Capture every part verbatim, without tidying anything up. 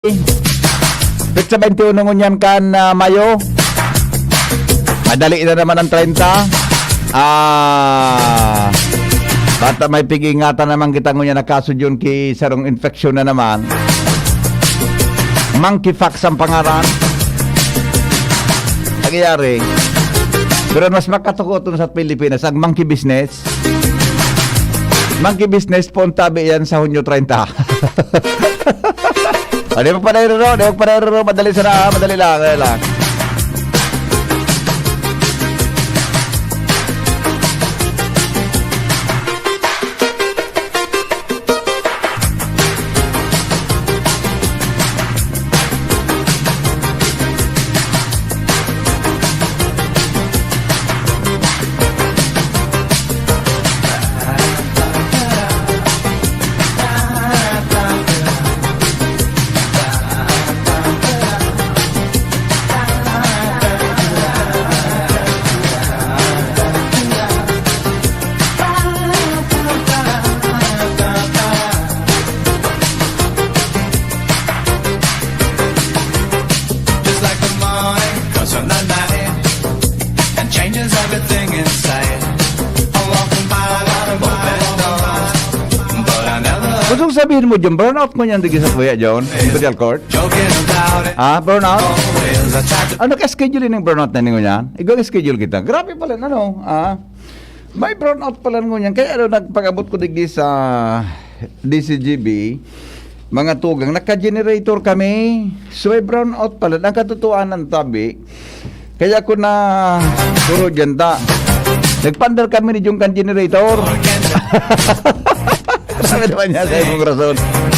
Petsa twenty-one ngunyan kan, ah, Mayo. Madali na naman ang treinta. Ah, bata may pig-ingatan naman kita ngunyan na kaso dyan ki sarong infeksyon na naman. Monkeypox ang pangaran. Nangyayari. Pero mas makatukoton sa Pilipinas ang monkey business. Monkey business po ang tabi yan sa Hunyo treinta. O, di magpadairiro, di magpadairiro. Madali sana, ha? Madali lang, madali lang. Just like the morning comes from the night and changes everything in sight. I walk a mile out of open doors, but I never Gustong sabihin mo, John, brownout mo niyan digdi sa Kuya John, Imperial Court? Joking about it. Ah, brownout? Always I try to Ano ka schedule ning brownout na ninyo niyan? Igwa schedule kita. Grabe pala, ano? Ah, may brownout pala ninyo niyan. Kaya ano, nagpag-abot ko digdi sa D C G B, mga tugang, naka-generator kami. So, may brownout pala. Ang katotohanan, tabi, kaya ko na puro dyan ta. Nagpandar kami ni Jung kan generator. Sabi naman niya sa imong rason.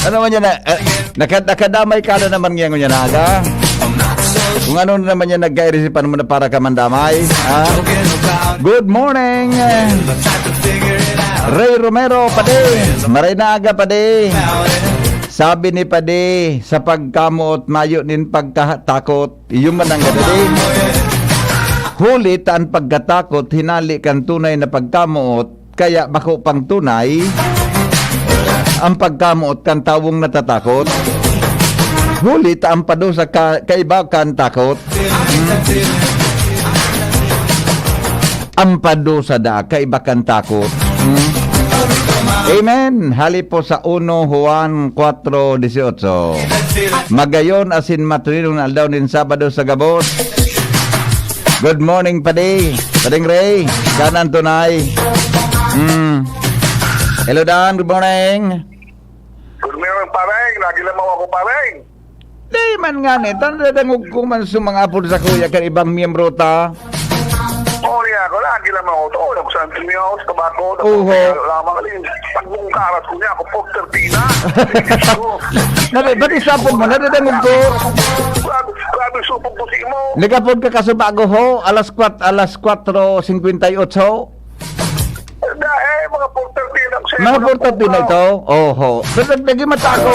Ano man yan na, eh, nakad-, nakadamay ka na naman ngayon yan, aga? Kung ano na naman yan, nagkairisipan mo na para ka mandamay, ha? Good morning, Ray Romero, padi. Maray na aga, padi. Sabi ni padi, sa pagkamoot, mayo nin pagkatakot. Iyo man ang gadadi. Huli ta an pagkatakot hinali kan tunay na pagkamoot, kaya bako pang tunay ang pagkamoot kan tawong natatakot. Huli ta ang padusa ka, kaiba kan takot. Ang padusa da, kaiba kan takot. Hmm? Amen. Hali po sa uno Juan kwatro dieciocho. Magayon asin matulinong na aldaw nin Sabado sa gabos. Good morning, Padi. Pading Ray, kanan tunay. Hmm. Hello, Dan. Good morning. Good morning, pareng. Lagi lang ako, pareng. Di man ngani, tan nadadangog ko man sa mga apod sa kuya kan ibang miyembro ta. Oo, niya ako, lagi lang ako. Oo, ako sa Antonio, sa Tabaco, Oho. Tabaco, lamang alin. Pagbungkaras ko niya, ako, Porter Pina. Diyos ko. Nabi, ba't isapon mo? Nadadangog ko. Grabe, grabe, supog ko si mo. Nagapod ka kaso bago ho, alas kwat-, alas kwatro singkwenta y otso. Da-, eh, mga four thirty lang siya. Mga four thirty na ito? Oho. Pero nag-, naging mata ko.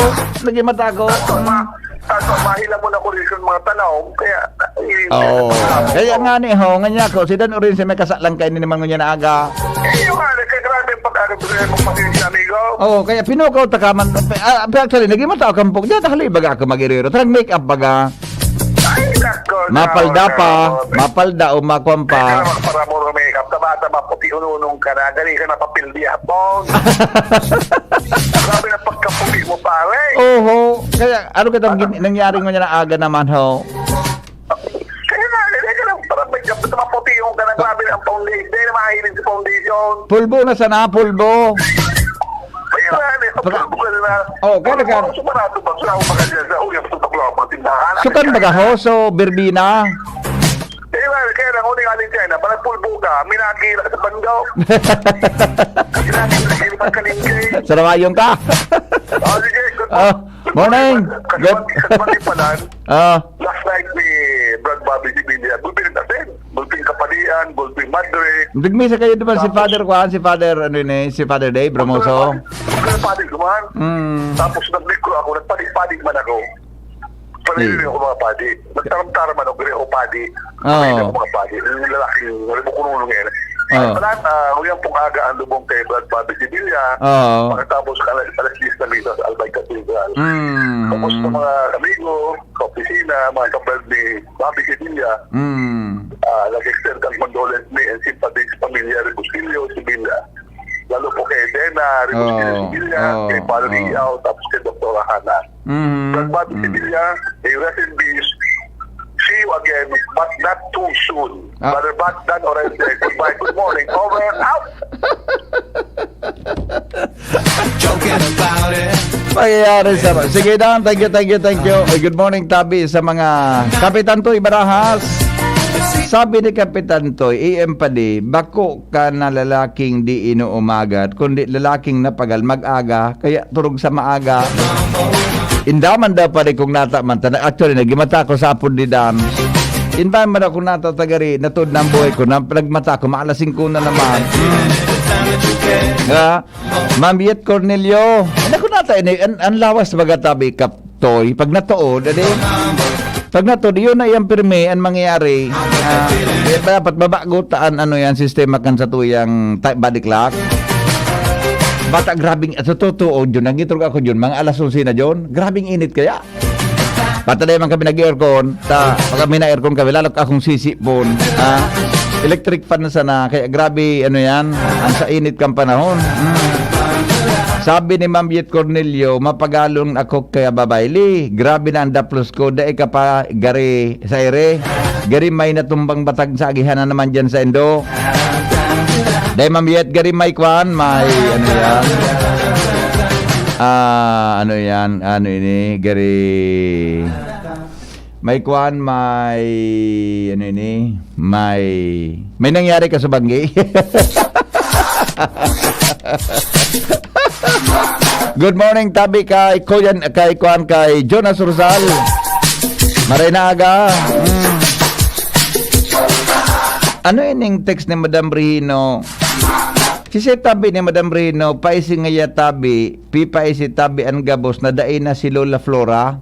Naging mata ko. Tato, ma-, tato, mahila mo na ko rin sa mga tanaw. Kaya, eh, Oo. Kaya nga ni ho, nga niya ko, si Dan Orin si may kasalang kayo ni naman ngunyan na aga. Eh, yung nga, nagkagrabe ang pag-ano, magpasensya, amigo. Oo, kaya pinukaw ta ka man. Ah, actually, naging mata ko kampok. Diyan, hali baga ako mag-irero. Tarang make-up baga. Ay, nako, Mapalda nako, pa, nako. Mapalda o makuan pa. Kaya naman, para mo rumikap, taba-taba, puti ununong ka na, dali ka napapildi, hapon. Grabe na pagkaputi mo, pare. Oho. Kaya, ano ka tong Ano? gin-, nangyari ngunyan na aga naman, ho? Kaya nga, dali ka lang, parang may kapit na maputi yung ka na, grabe na ang foundation. Dahil na mahilig sa foundation. Pulbo na sana, pulbo. Kaya nga, eh, Baka pagkabukan na. Oh, kaya Ano, nagka- ano, sumarado ba? Sa ako maganda sa uyap sa Tacloban, tindahan. Sukan Ano baga kaya? ho? So, Berbina? Eh, nga, kaya lang, uling alin siya, na parang pulbo ka, minakira sa bando. Minakira sa pagkalingkay. Sarawayon ka. Oh, sige, good Oh, morning. morning. Good. Kasabati, kasabati pala. Ah. Last night ni Brad Bobby Sibilia, gulpi nagtasin. Gulping Kapadian, gulping Madre. Nagmisa kayo naman si Tapos Father Juan, si Father, ano yun eh, si Father Dave Ramoso. Gulping Padre, gulping Padre, duman. Mm. Tapos nagmikro ako, nagpadi-padi man ako. Pamilya Sige. ako mga padi. Nagtaram-taram ako, gre ako padi. Oo. Pamilya ako mga padi. Yung lalaking, alam mo kung ano ngayon. Oo. Wala na, huwag yan pong aga ang lubong kay Brad Bobby Sevilla. Oo. Pagkatapos ng alas, alas diyes na misa sa Albay Cathedral. Mm. Tapos sa mga amigo, sa opisina, mga kabrad ni Bobby Sevilla, Mm. ah, nag-extend ang condolence me and sympathy sa pamilya Rebusquillo Sevilla. Lalo po kay Dena Rebusquillo Oo. Sevilla, Oo. kay Father Oo. Riau, tapos kay Doktora Hana. Mm. Brad Bobby Mm. Sevilla, may rest in peace. See you again, but not too soon. Ah. Brother Bat Dan Orente, goodbye, good morning, over and out! Pangyayari sa... Sige, Dan. Thank you, thank you, thank you. Ay, good morning, Tabi, sa mga Kapitan Toy Barajas. Sabi ni Kapitan Toy, "E M pa di, bako ka na lalaking di inuumagat, kundi lalaking napagal mag-aga, kaya turog sa maaga." Indaman daw pa rin kung nata man. Tana-, actually, nagimata ko sa apod ni Dan. Indaman daw kung nata tagari, natod na ang buhay ko, na, nagmata ko, maalas singko na naman. Ha? Ma'am Yet Cornelio, ano ko nata ini, an, an lawas baga, Tabi, Kap Toy, pag natuod, adi? Pag natuod, yun na yung pirmi, ang mangyayari. Ah, eh, dapat mabago ta an, ano yan, sistema kan sa tuyang ta-, body clock. Bata, grabing, sa totoo, Jun, nagitog ako, Jun, mga alas onse na, Jun. Grabing init kaya. Bata na man kami nag-aircon, ta, pag kami na-aircon kami, lalo akong sisipon. Ah, electric fan na sana, kaya grabe, ano yan, ang sa init kang panahon. Mm. Sabi ni Ma'am Yet Cornelio, "Mapagalon ako kaya babayli. Grabe na ang daplos ko, dai ka pa gari sa ere. Gari may natumbang batag sa agihan na naman dyan sa Indo." Dai, Ma'am Yet, gari may kwan, may ano yan. Ah, ano yan, ano ini, gari... May kwan, may, ano ini, may, may nangyari ka sa banggi. Good morning, Tabi, kay Kuya, kay kwan, kay Jonas Rosal. Maray na aga. Mm. Ano ining text ni Madam Rino? Si, si Tabi ni Madam Rino, paisi ngaya Tabi, pipaisi Tabi an gabos na dai na si Lola Flora.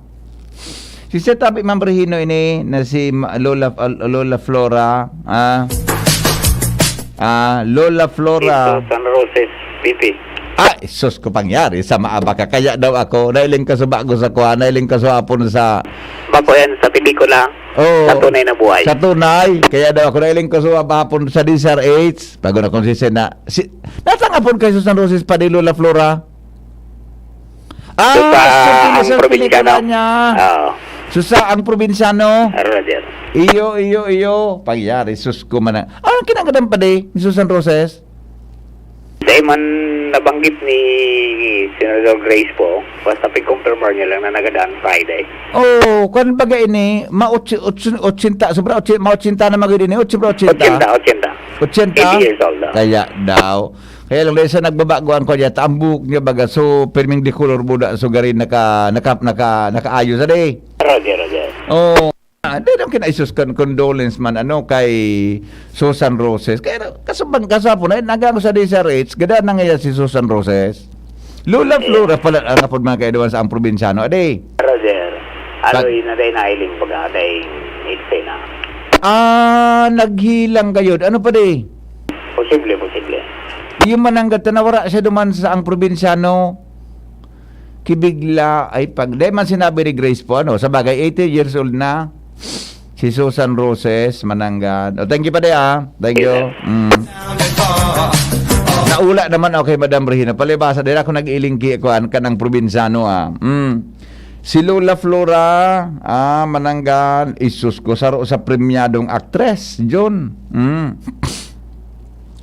Si, si Tabi, Ma'am Rino ini na si Ma-, Lola, Lola Flora, ah, ah, Lola Flora. Ito, San Roses, P P. Ah, sus ko pangyari sa maaba ka. Kaya daw ako, nailing ka sa bago sa kuha, nailing ka sa hapon sa... Bako yan sa pelikula, Oo. Sa Tunay na Buhay. Sa tunay. Kaya daw ako, nailing ka sa hapon sa D Z R H. Bago na kung si Sena. Si, natangapon kay Susan Roses pa ni Lola Flora? Ah, Susa sa ang pili-, sa probinsyano. pelikula niya. Oo. Susa ang probinsyano. Roger. Iyo, iyo, iyo. Pangyari, sus ko man. Anong kinagadan pa di ni Susan Roses? Dahil man nabanggit ni Senador Grace po, basta pag-confirm niya lang na nagadan Friday. Oh, kwan baga ini, ma-, otsi-, otsi-, otsenta, sobra otsi-, ma-otsenta na magid ini, sobra otsenta. Otsenta, otsenta. Otsenta? Eighty years old, ah. Kaya daw. Kaya lang dahil sa nagbabago ang kanya, ta ang buhok niya baga, so, pirming de color buda, so, gari naka, naka, naka, nakaayos, ade. Roger, Roger. Oh, ah, di lang kinaisos kan condolence man, ano, kay Susan Roses. Kaya, kasabang, kasapon, ay, nagang sa D Z R H, gada na ngayon si Susan Roses. Lola Flora pala, ang apod mga kaidawan sa ang probinsyano, ade. Roger. Pag- Aloy na day nailing baga, day eksena. Ah, naghilang kayo. Ano pa, de? Posible, posible. Yung mananggat na nawara siya duman sa ang probinsyano, kibigla ay pag... Dahil man sinabi ni Grace po, ano, sa bagay, eighty years old na, si Susan Roses, mananggad. Oh, thank you pa, de, ah. Thank you. Mm. Naula naman ako kay Madam Rehina. Palibasa, dahil ako nag-iilingki, kuan, kanang probinsyano, ah. Mm. Si Lola Flora, ah, mananggad, isus ko, saro sa premyadong aktres, Jun. Mm.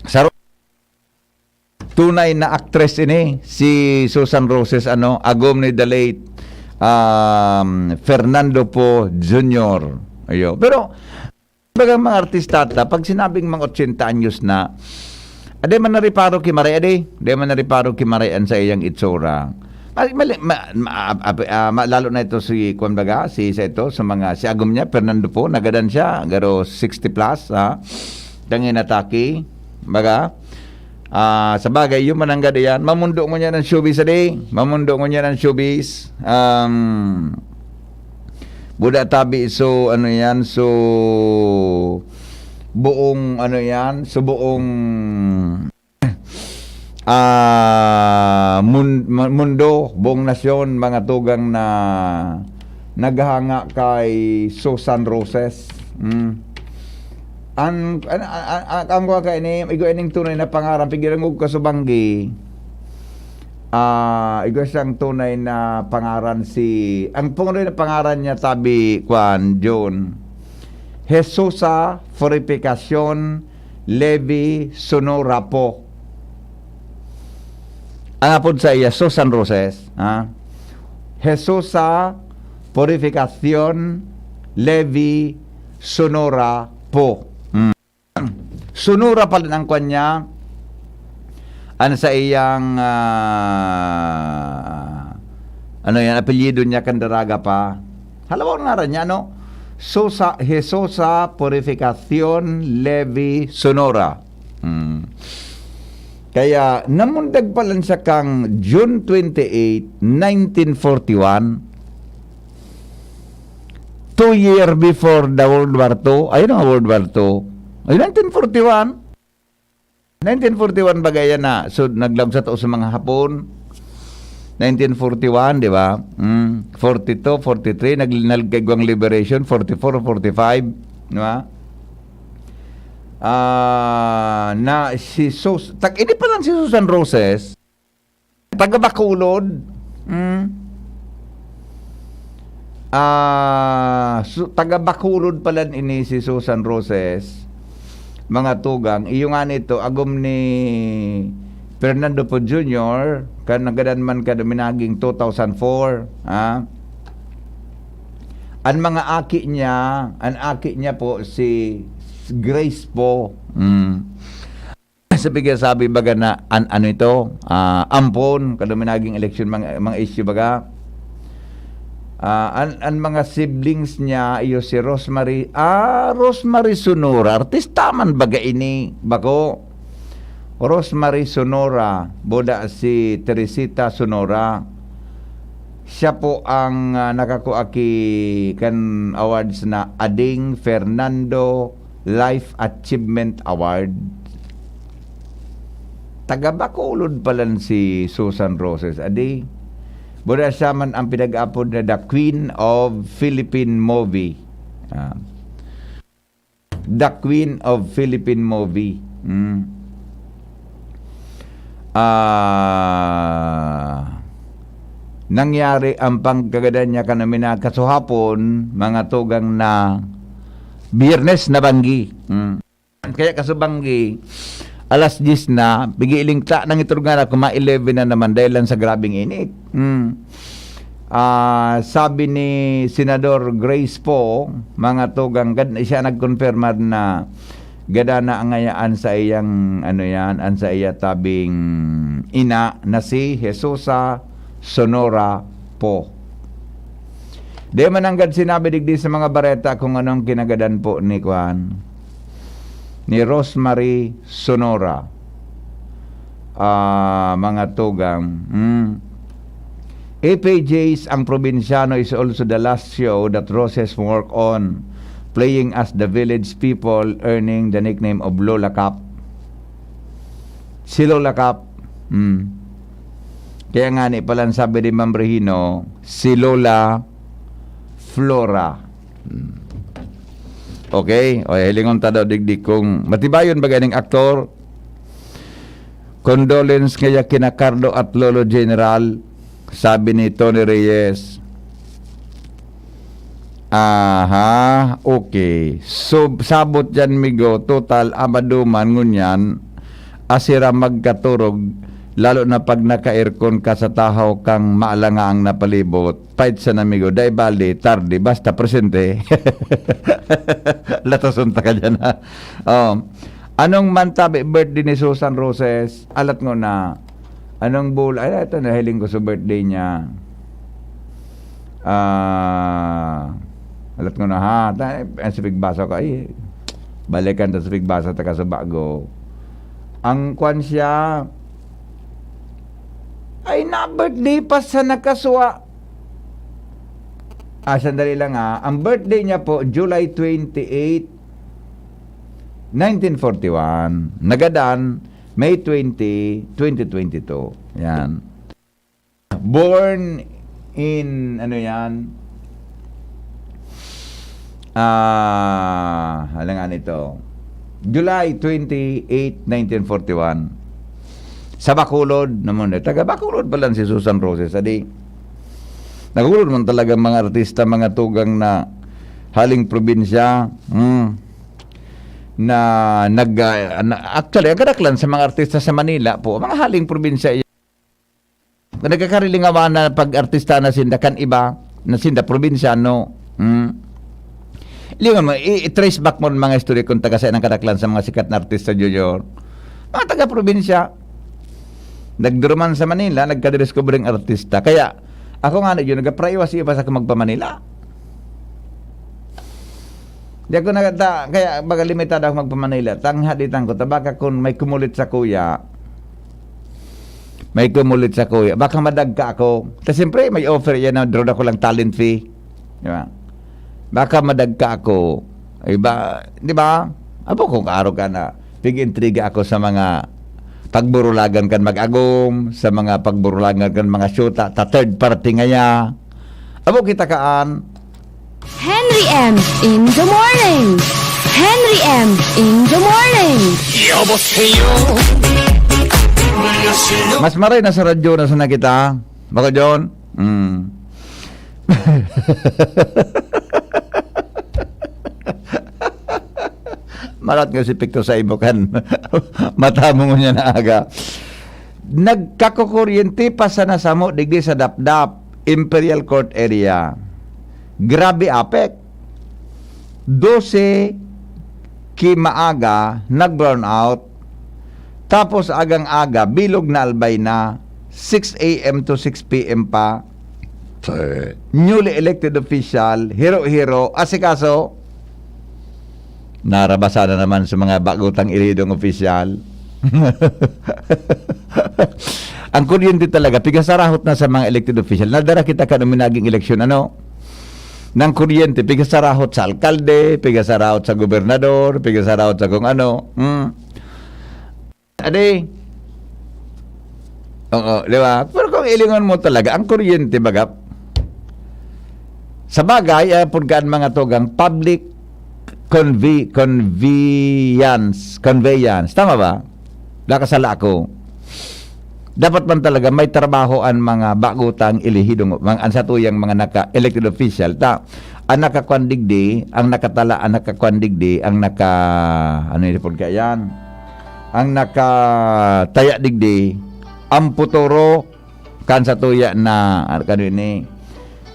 Saro, tunay na aktres ini, si Susan Roses, ano, agom ni the late, um, Fernando Poe Junior. Ayo. Pero, bagang mga artista ta, pag sinabing mga otsenta anyos na, ade man nariparo ki Maray, ade, ade man nariparo ki Maray an sa iyang itsura. Mali, mali, ma, ma, ap-, ah, ma, lalo na ito si, kwan baga, si, sa ito, sa mga, si agom niya, Fernando Poe, nagadan siya, garo sixty plus, ha? Dangin atake, baga. Ah, sa bagay, yung mananggad yan, mamundo ngunyan ang showbiz, ade. Mamundo ngunyan ang showbiz. Um, buda tabi, so, ano yan, so, buong, ano yan, sa buong, ah, mun-, ma-, mundo, buong nasyon, mga tugang na naghahanga kay Susan Roses. Mm. An, an, an, an, an, ang kuwan ka ini, igwa ining tunay na pangaran, pigirangog ka sa banggi. Ah, igwa siyang tunay na pangaran si, ang tunay na pangaran niya, tabi, kuwan, John. Jesusa Purificacion Levi Sonora po. Ang apod sa iya, Susan Roses, ha? Jesusa Purificacion Levi Sonora po. Mm. Sonora pala ang kwan niya. An sa iyang, ah, ano yan, apelyido niya kan daraga pa. Halawa ang ngaran niya, no? Sosa, Jesosa Purificacion Levi Sonora. Hmm. Kaya namundag pa lang siya kang June twenty-eight, nineteen forty-one. Two year before the World War Two. Ayun ang World War Two. Ay, nineteen forty-one. Nineteen forty-one bagay yan na. So, naglaog sa tao sa mga Hapon. Nineteen forty-one, di ba? Mm, forty-two, forty-three, nag-, nagkagwang liberation, forty-four, forty-five, di ba? Ah, na si Sus-, tag-, ini pa lang si Susan Roses, taga Bacolod. Mm. Ah, su-, taga Bacolod pala ini si Susan Roses. Mga tugang, iyo nga nito, agom ni Fernando po Junior, kan nagadan man ka duminaging two thousand four, ha? An mga aki niya, an aki niya po si Grace po. Mm. Sabi kaya sabi baga na, an-, ano ito? Ah, ampon, kaduminaging eleksyon, mga, mga issue baga. Ah, an, an mga siblings niya, iyo si Rosemary, ah, Rosemary Sonora, artista man baga ini, bako. Rosemary Sonora, boda si Teresita Sonora. Siya po ang, ah, nakakua ki kan awards na Ading Fernando Life Achievement Award. Taga Bacolod palan si Susan Roses, adi. Boda siya man ang pinag-apod na The Queen of Philippine Movie. Ah. The Queen of Philippine Movie. Mm. Ah, nangyari ang pagkagadan niya kanamina kasuhapon, mga tugang na Biyernes na banggi. Mm. Kaya kasubanggi, alas diyes na, pigiling ta nang iturog na, kuma eleven na naman dahil lang sa grabing init. Mm. Ah, sabi ni Senador Grace po, mga tugang, gad-, siya nagkonfirmar na gada na ang ngayaan sa iyang, ano yan, an sa iya tabing ina na si Jesusa Sonora po. Di man nanggad sinabi digdi sa mga bareta kung anong kinagadan po ni Kwan, ni Rosemary Sonora. Ah, mga tugang. Mm. A P Js, ang probinsyano is also the last show that Roses work on, playing as the village people, earning the nickname of Lola Cap. Si Lola Cap. Mm. Kaya nga ni palan sabi ni Ma'am Regino, si Lola Flora. Mm. Okay? O, hilingon ta daw digdi kung matibayon ba ganing aktor? Condolence ngaya kina Cardo at Lolo General, sabi ni Tony Reyes. Aha, okay. So, sabot dyan, migo, total, amaduman, ngunyan, asira magkaturog, lalo na pag naka-aircon ka sa tahaw kang maalangaang napalibot. Pait sa namigo, dai bali, tarde, basta presente. Latason ta ka dyan, ha? Oh. Anong month tabi birthday ni Susan Roses? Alat ngona. Anong bul-, ay, ito, nahiling ko sa birthday niya. Ah, alat ngona, ha? Ta-, ang sa pigbasa ko, ay, balikan ta sa pigbasa ta ka sa bago. Ang kwan siya, ay, na birthday pa sa nakaswa. Ah, sandali lang, ah. Ang birthday niya po, July twenty-eight, nineteen forty-one, nagadan May twenty, twenty twenty-two. Yan. Born in, ano yan? Ah, alangan ito. July twenty-eight, nineteen forty-one. Sa Bacolod naman, eh. Taga Bacolod pala si Susan Roses. Adi, nagulod man talaga mga artista, mga tugang na haling probinsya. Hmm. Na nag, ah, na, actually, ang kadaklan sa mga artista sa Manila po, mga haling probinsya. Nagkakarilingawan na pag-artista na sinda kan iba, na sinda probinsyano. Hmm. Lingon mo, i-, i-trace back mo ang mga istorya kung taga saan ang kadaklan sa mga sikat na artista, Junior. Mga taga-probinsya. Nagduruman sa Manila, nagkadiskubreng artista. Kaya, ako nga na yun, nagka-privacy pa sa magpa-Manila. Di ako nagta-, kaya baga limitado ako magpa-Manila. Tanghaditan ko, tabaka kun may kumulit sa kuya, may kumulit sa kuya, baka madagka ako. Ta siyempre, may offer yan na draw ako lang talent fee. Di ba? Baka madagka ako. Iba, di ba? Apo kung kaaro ka na, pig-intriga ako sa mga pagburulagan kan mag-agom, sa mga pagburulagan kan mga syuta, ta third party ngaya. Abo kita kaan. Henry M in the morning. Henry M in the morning. 여보세요. 안녕하세요. Mas maray na sa radyo na sana kita. Bako, John? Hmm. Marat nga si Picto sa imo kan mata mo ngunyan na aga. Nagkakukuryente pa sana samo digdi sa Dapdap, Imperial Court area. Grabe apek. Dose ki maaga, nag-brown out. Tapos agang aga, bilog na albay na, six a m to six p m pa. Newly elected official, hiro-hiro, asikaso. Narabasa na naman sa mga bagutang ilidong opisyal. Ang kuryente talaga, pigasarahot na sa mga elected official. Nadara kita kan minaging eleksyon, ano? Nang kuryente, pigasarahot sa alkalde, pigasarahot sa gobernador, pigasarahot sa kung ano. Hmm. Adi. Oo, di ba? Pero kung ilingon mo talaga, ang kuryente, baga, sa bagay, ah, pagkaan mga tugang public conve-, conveyance, conveyance. Tama ba? Nakasala ako. Dapat man talaga may trabaho ang mga bagutang ilihidong, mga, ang satuyang mga naka-elected official. Ta, ang nakakuan digdi, ang nakatala, ang nakakuan digdi, ang naka-, ano yun, pagka yan? Ang nakataya digdi, ang puturo, kan satuya na, ano, kano ini?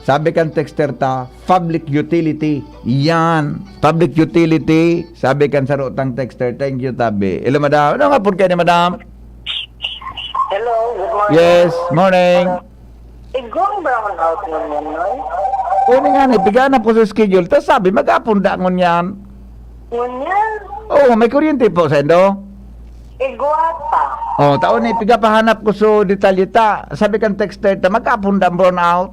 Sabi kan texter ta, public utility. Yan. Public utility. Sabi kan sarutang texter, "Thank you, tabi." Hello, madam. Ano nga po kayo ni madam? Hello, good morning. Yes, morning. Igong brown out naman, no? Uni nga ni, piganap ko sa schedule. Tapos sabi, mag-apon da ngunyan. Ngunyan? Oo, may kuryente po sa indo. Igwata. Oh, taon ni, pigapahanap ko so detalye ta. Sabi kan texter ta, mag-apon da ang brown out.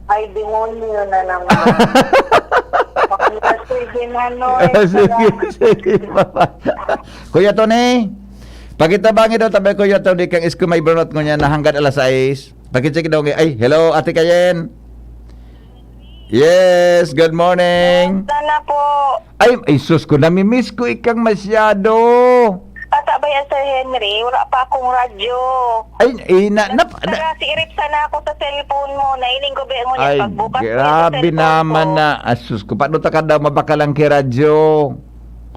Ay, demonyo na naman. Sige na, no? Ah, sige, sige, bye-bye. Kuya Tony, pakitabangi daw tabi, Kuya Tony, kang isko may brown out ngunyan na hanggang alas sais. Pakicheck daw nga. Ay, hello, Ate Kayen. Yes, good morning. Sana po. Ay, ay, sus ko, namimiss ko ikang masyado. Patabay, Sir Henry, wala pa akong radyo. Ay, eh, na, na, na, Taga si Irip sana ako sa cellphone mo. Nailing ko ba mo ay, niya pagbukas ko sa grabe cellphone naman ko. Na, asus ko, paano ta ka daw mabakalang ki radyo?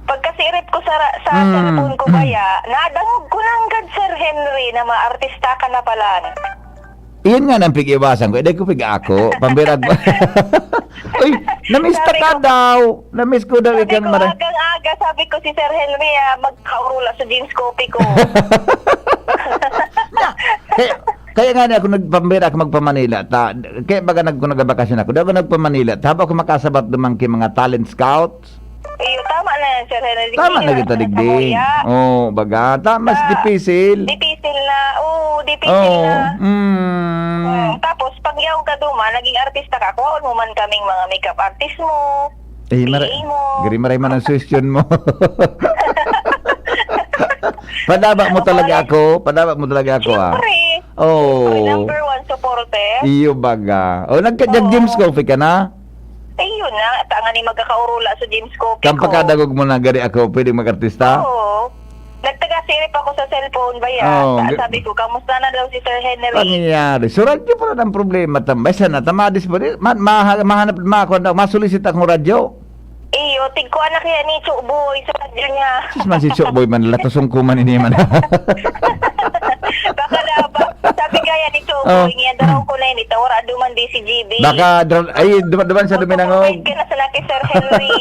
Pagkasirip ko sa, ra- sa Mm. cellphone ko baya, nadangog ko na hanggang Sir Henry na maartista ka na pala. Iyan nga nang pig-iwasan ko, eh, dahil ko pig-ako, pambirag mo. Uy, namiss ta Sabi ka ko- daw. Namiss ko daw Sabi ikang ko, mara- agang-aga, sabi ko si Sir Henry, ah, magkaurula sa jeans copy ko. Na, kaya, kaya nga na ako nagpambira ako magpa-Manila. Ta, kaya baga nag, kung nagabakasyon ako, di ako nagpa-Manila. Ta, habang ako makasabat naman kay mga talent scouts. Iyo, tama na yan, Sir Henry. Tama na Hindi kita na digdi. kamuya. Oo, baga. Ta, mas Ta- dipisil. Dipisil na. Oo, dipisil Oo. na. Mm. Mm, tapos, pag yaon ka duma, naging artista ka, kuhaon mo man kaming mga makeup artist mo. Eh, mara- P A mo. Gari maray man ang suggestion mo. Padaba mo talaga ako, padaba mo talaga ako, ah. Siyempre. Oo. Siyempre, number one supporter. Iyo baga. O, nagka-, Oo. James Coffee ka na? Eh, yun na. Ata nga ni magkakaurula sa James Coffee Kang ko. Pagkadagog mo na, gari ako, pwede mag-artista? Oo. Nagtaga-sirip ako sa cellphone ba yan? Oo, Sa-, ga- sabi ko, "Kamusta na daw si Sir Henry?" Pangyayari. So, radyo pala ng problema. Tambay, sana, tamadis po. Di, ma-, maha-, mahanap, ma-, kuwan daw, masulisit akong radyo. Iyo, tigkuan na kaya ni Chuboy sa radyo niya. Sus, man si Chuboy man, latusong ko man ini man. Baka na ba? Sabi kaya ni Chuboy, Oh. niya daw ko na ini, tawara duman di si G B. Baka dra-, ay, duman, duman sa Duminangog. Magpapakapit ka na sa Lucky Sir Henry.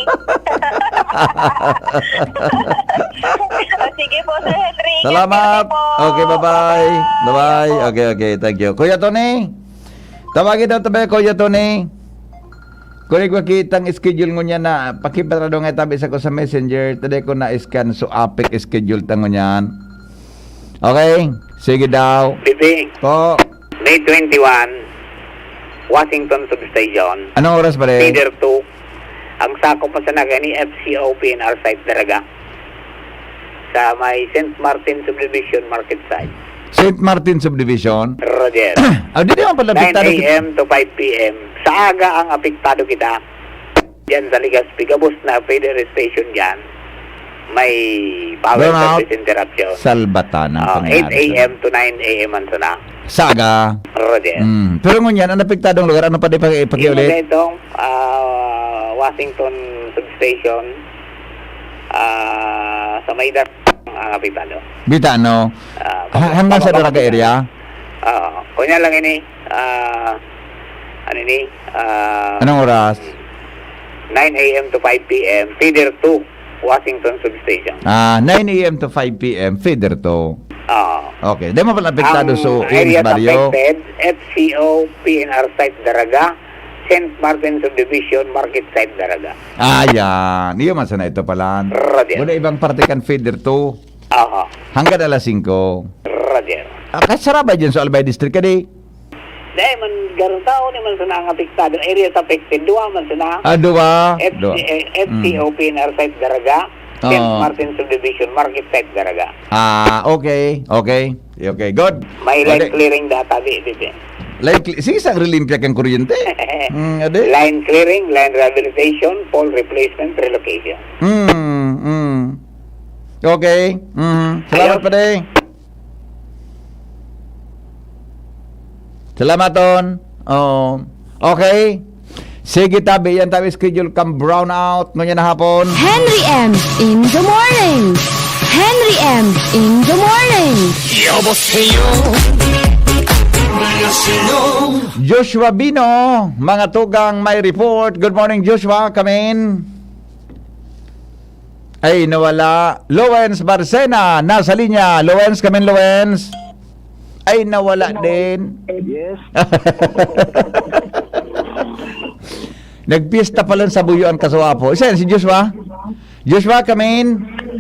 O, sige po, Sir Henry. Salamat. Ingat po. Okay, bye-bye. Bye-bye. Bye-bye. Opo. Okay, okay. Thank you. Kuya Tony. Tawagin daw tabi, Kuya Tony. Kunig makitang schedule ngunyan na, pakipatradong nga tabi sa ko sa messenger, tadi ko na-scan, so apik schedule ta ngunyan. Okay? Sige daw. Bibi, Po. May twenty-one, Washington Substation, Anong oras, pare? Feeder two. Ang sakop pa sana ni F C O P N R site, Daraga. Sa may Saint Martin Subdivision, Market Site. Saint Martin Subdivision? Roger. Ah, di naman pala apektado kita. Nine A M to five P M. Sa aga ang apektado kita. Diyan sa Legazpi, gabos na feeder station diyan. May power Brownout. Service interruption. Salbatan ang Oh, pangyayari eight A M sa to nine A M ang sana. Sa aga. Roger. Mm. Pero ngunyan, ang apektadong lugar, ano pa di paki-, Yung pakiulit? mga itong, ah, Washington Substation, ah, sa may Dar-, ang apektado. Bita, no? Ah, Ha-, hanggang sa Daraga area? Oo. Kunya lang ini, ah, ano ini? Ah, Anong oras? nine A M to five P M, feeder two, Washington Substation. Ah, nine A M to five P M, feeder two. Oo. Okay. Di mo pala apektado Ang sa area Iris Barrio? Affected, F C O, P N R site Daraga, Saint Martin Subdivision, Market Site Daraga. Ah, yan. Iyo man sana ito pala. Roger. Wala ibang parte kan feeder two. Aha. Hanggang alas singko. Roger. Ah, kasarabay dyan sa Albay District, kadi? Dahil man, garong tao naman sa nang apektado. Areas affected, duwa man sa na. Ah, duwa? F C, Duwa. eh, Mm. F C O P N R site Daraga, Saint Oo. Martin Subdivision, Market Site Daraga. Ah, okay. Okay. Okay, good. May line Okay. clearing data, di, di, di. Line cle-, sige, sa relimpya kang kuryente. Mm, ade. Line clearing, line rehabilitation, pole replacement, relocation. Mm, mm. Okay. Mm. Salamat, Ayun. Pare. Salamat, Ton. Oo. Okay. Sige, tabi. Yan tabi schedule kang brownout ngunyan na hapon. Henry M in the morning. Henry M in the morning. 여보세요. 안녕하세요. Joshua Bino, mga tugang may report. Good morning, Joshua. Come in. Ay, nawala. Lowens Barcena, nasa linya. Lowens, come in, Lowens. Ay, nawala din. Yes. Nagpiyesta pala sa Buyuan, Kasuapo. Isa yan, si Joshua. Joshua, come in.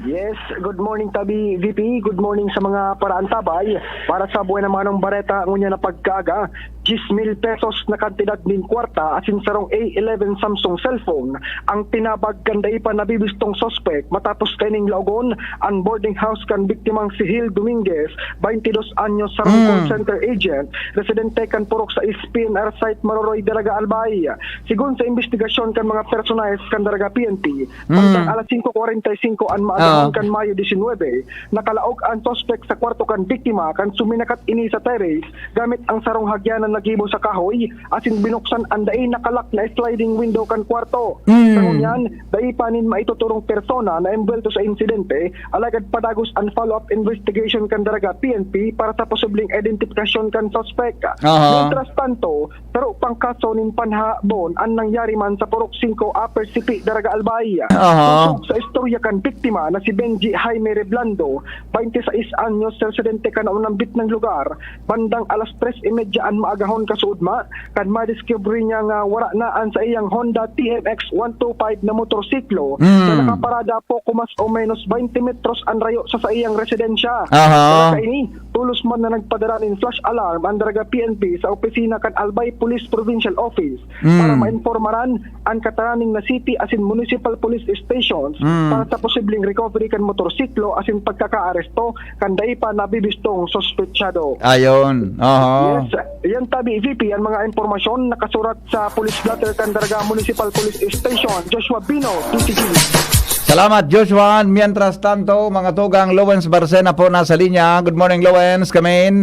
Yes, good morning, Tabi V P. Good morning sa mga paraantabay. Para sa Buhay ng Manong Bareta, ngunya na pagkaaga, diyes mil pesos na kantidad nin kwarta asin sarong A eleven Samsung cellphone ang tinabag kan dai pa nabibistong suspek matapos kaining laogon an boarding house kan biktimang si Hil Dominguez, twenty-dos anyos, sarong Mm. call center agent, residente kan Purok sais P N R site Maroroy, Daraga, Albay. Sigon sa imbestigasyon kan mga personahes kan Daraga P N P, Mm. bandang alas singko kwarenta y singko an maagahon Ah. kan Mayo disinwebe, nakalaog an suspek sa kwarto kan biktima kan suminakat ini sa terrace gamit ang sarong hagyanan na gibo sa kahoy asin binuksan an dai nakalak na sliding window kan kwarto. Mm. Sa ngunyan, dai pa nin maituturong persona na embwelto sa insidente, alagad padagos an follow-up investigation kan Daraga P N P para sa posibleng identifikasyon kan suspek. Aha. Mientras tanto, saro pang kaso nin panhahabon an nangyari man sa Purok singko, Upper Sipi, Daraga, Albay. Aha. Sosog sa istorya kan biktima na si Benji Jaime Reblando, twenty-sais anyos, residente kan naunambit na lugar, bandang alas tres y media an maagahon kasuodma, kan madiskubre niya nga wara na an saiyang Honda T M X one two five na motorsiklo Mm. na nakaparada poko mas o menos twenty metros an rayo sa saiyang residensya. Aha. Sa kaini, tolos man na nagpadara nin flash alarm an Daraga P N P sa opisina kan Albay Police Provincial Office Mm. para maimpormaran an kataraning na city asin municipal police stations Mm. para sa posibleng recovery kan motorsiklo asin pagkakaaresto kan dai pa nabibistong suspetsado. Ayon. Aha. Yes, yan tabi, V P, ang mga impormasyon nakasurat sa Police Blotter kan Daraga Municipal Police Station. Joshua Bino, D T V. Salamat, Joshua. Mientras tanto, mga tugang, Lowens Barcena po nasa linya. Good morning, Lowens. Come in.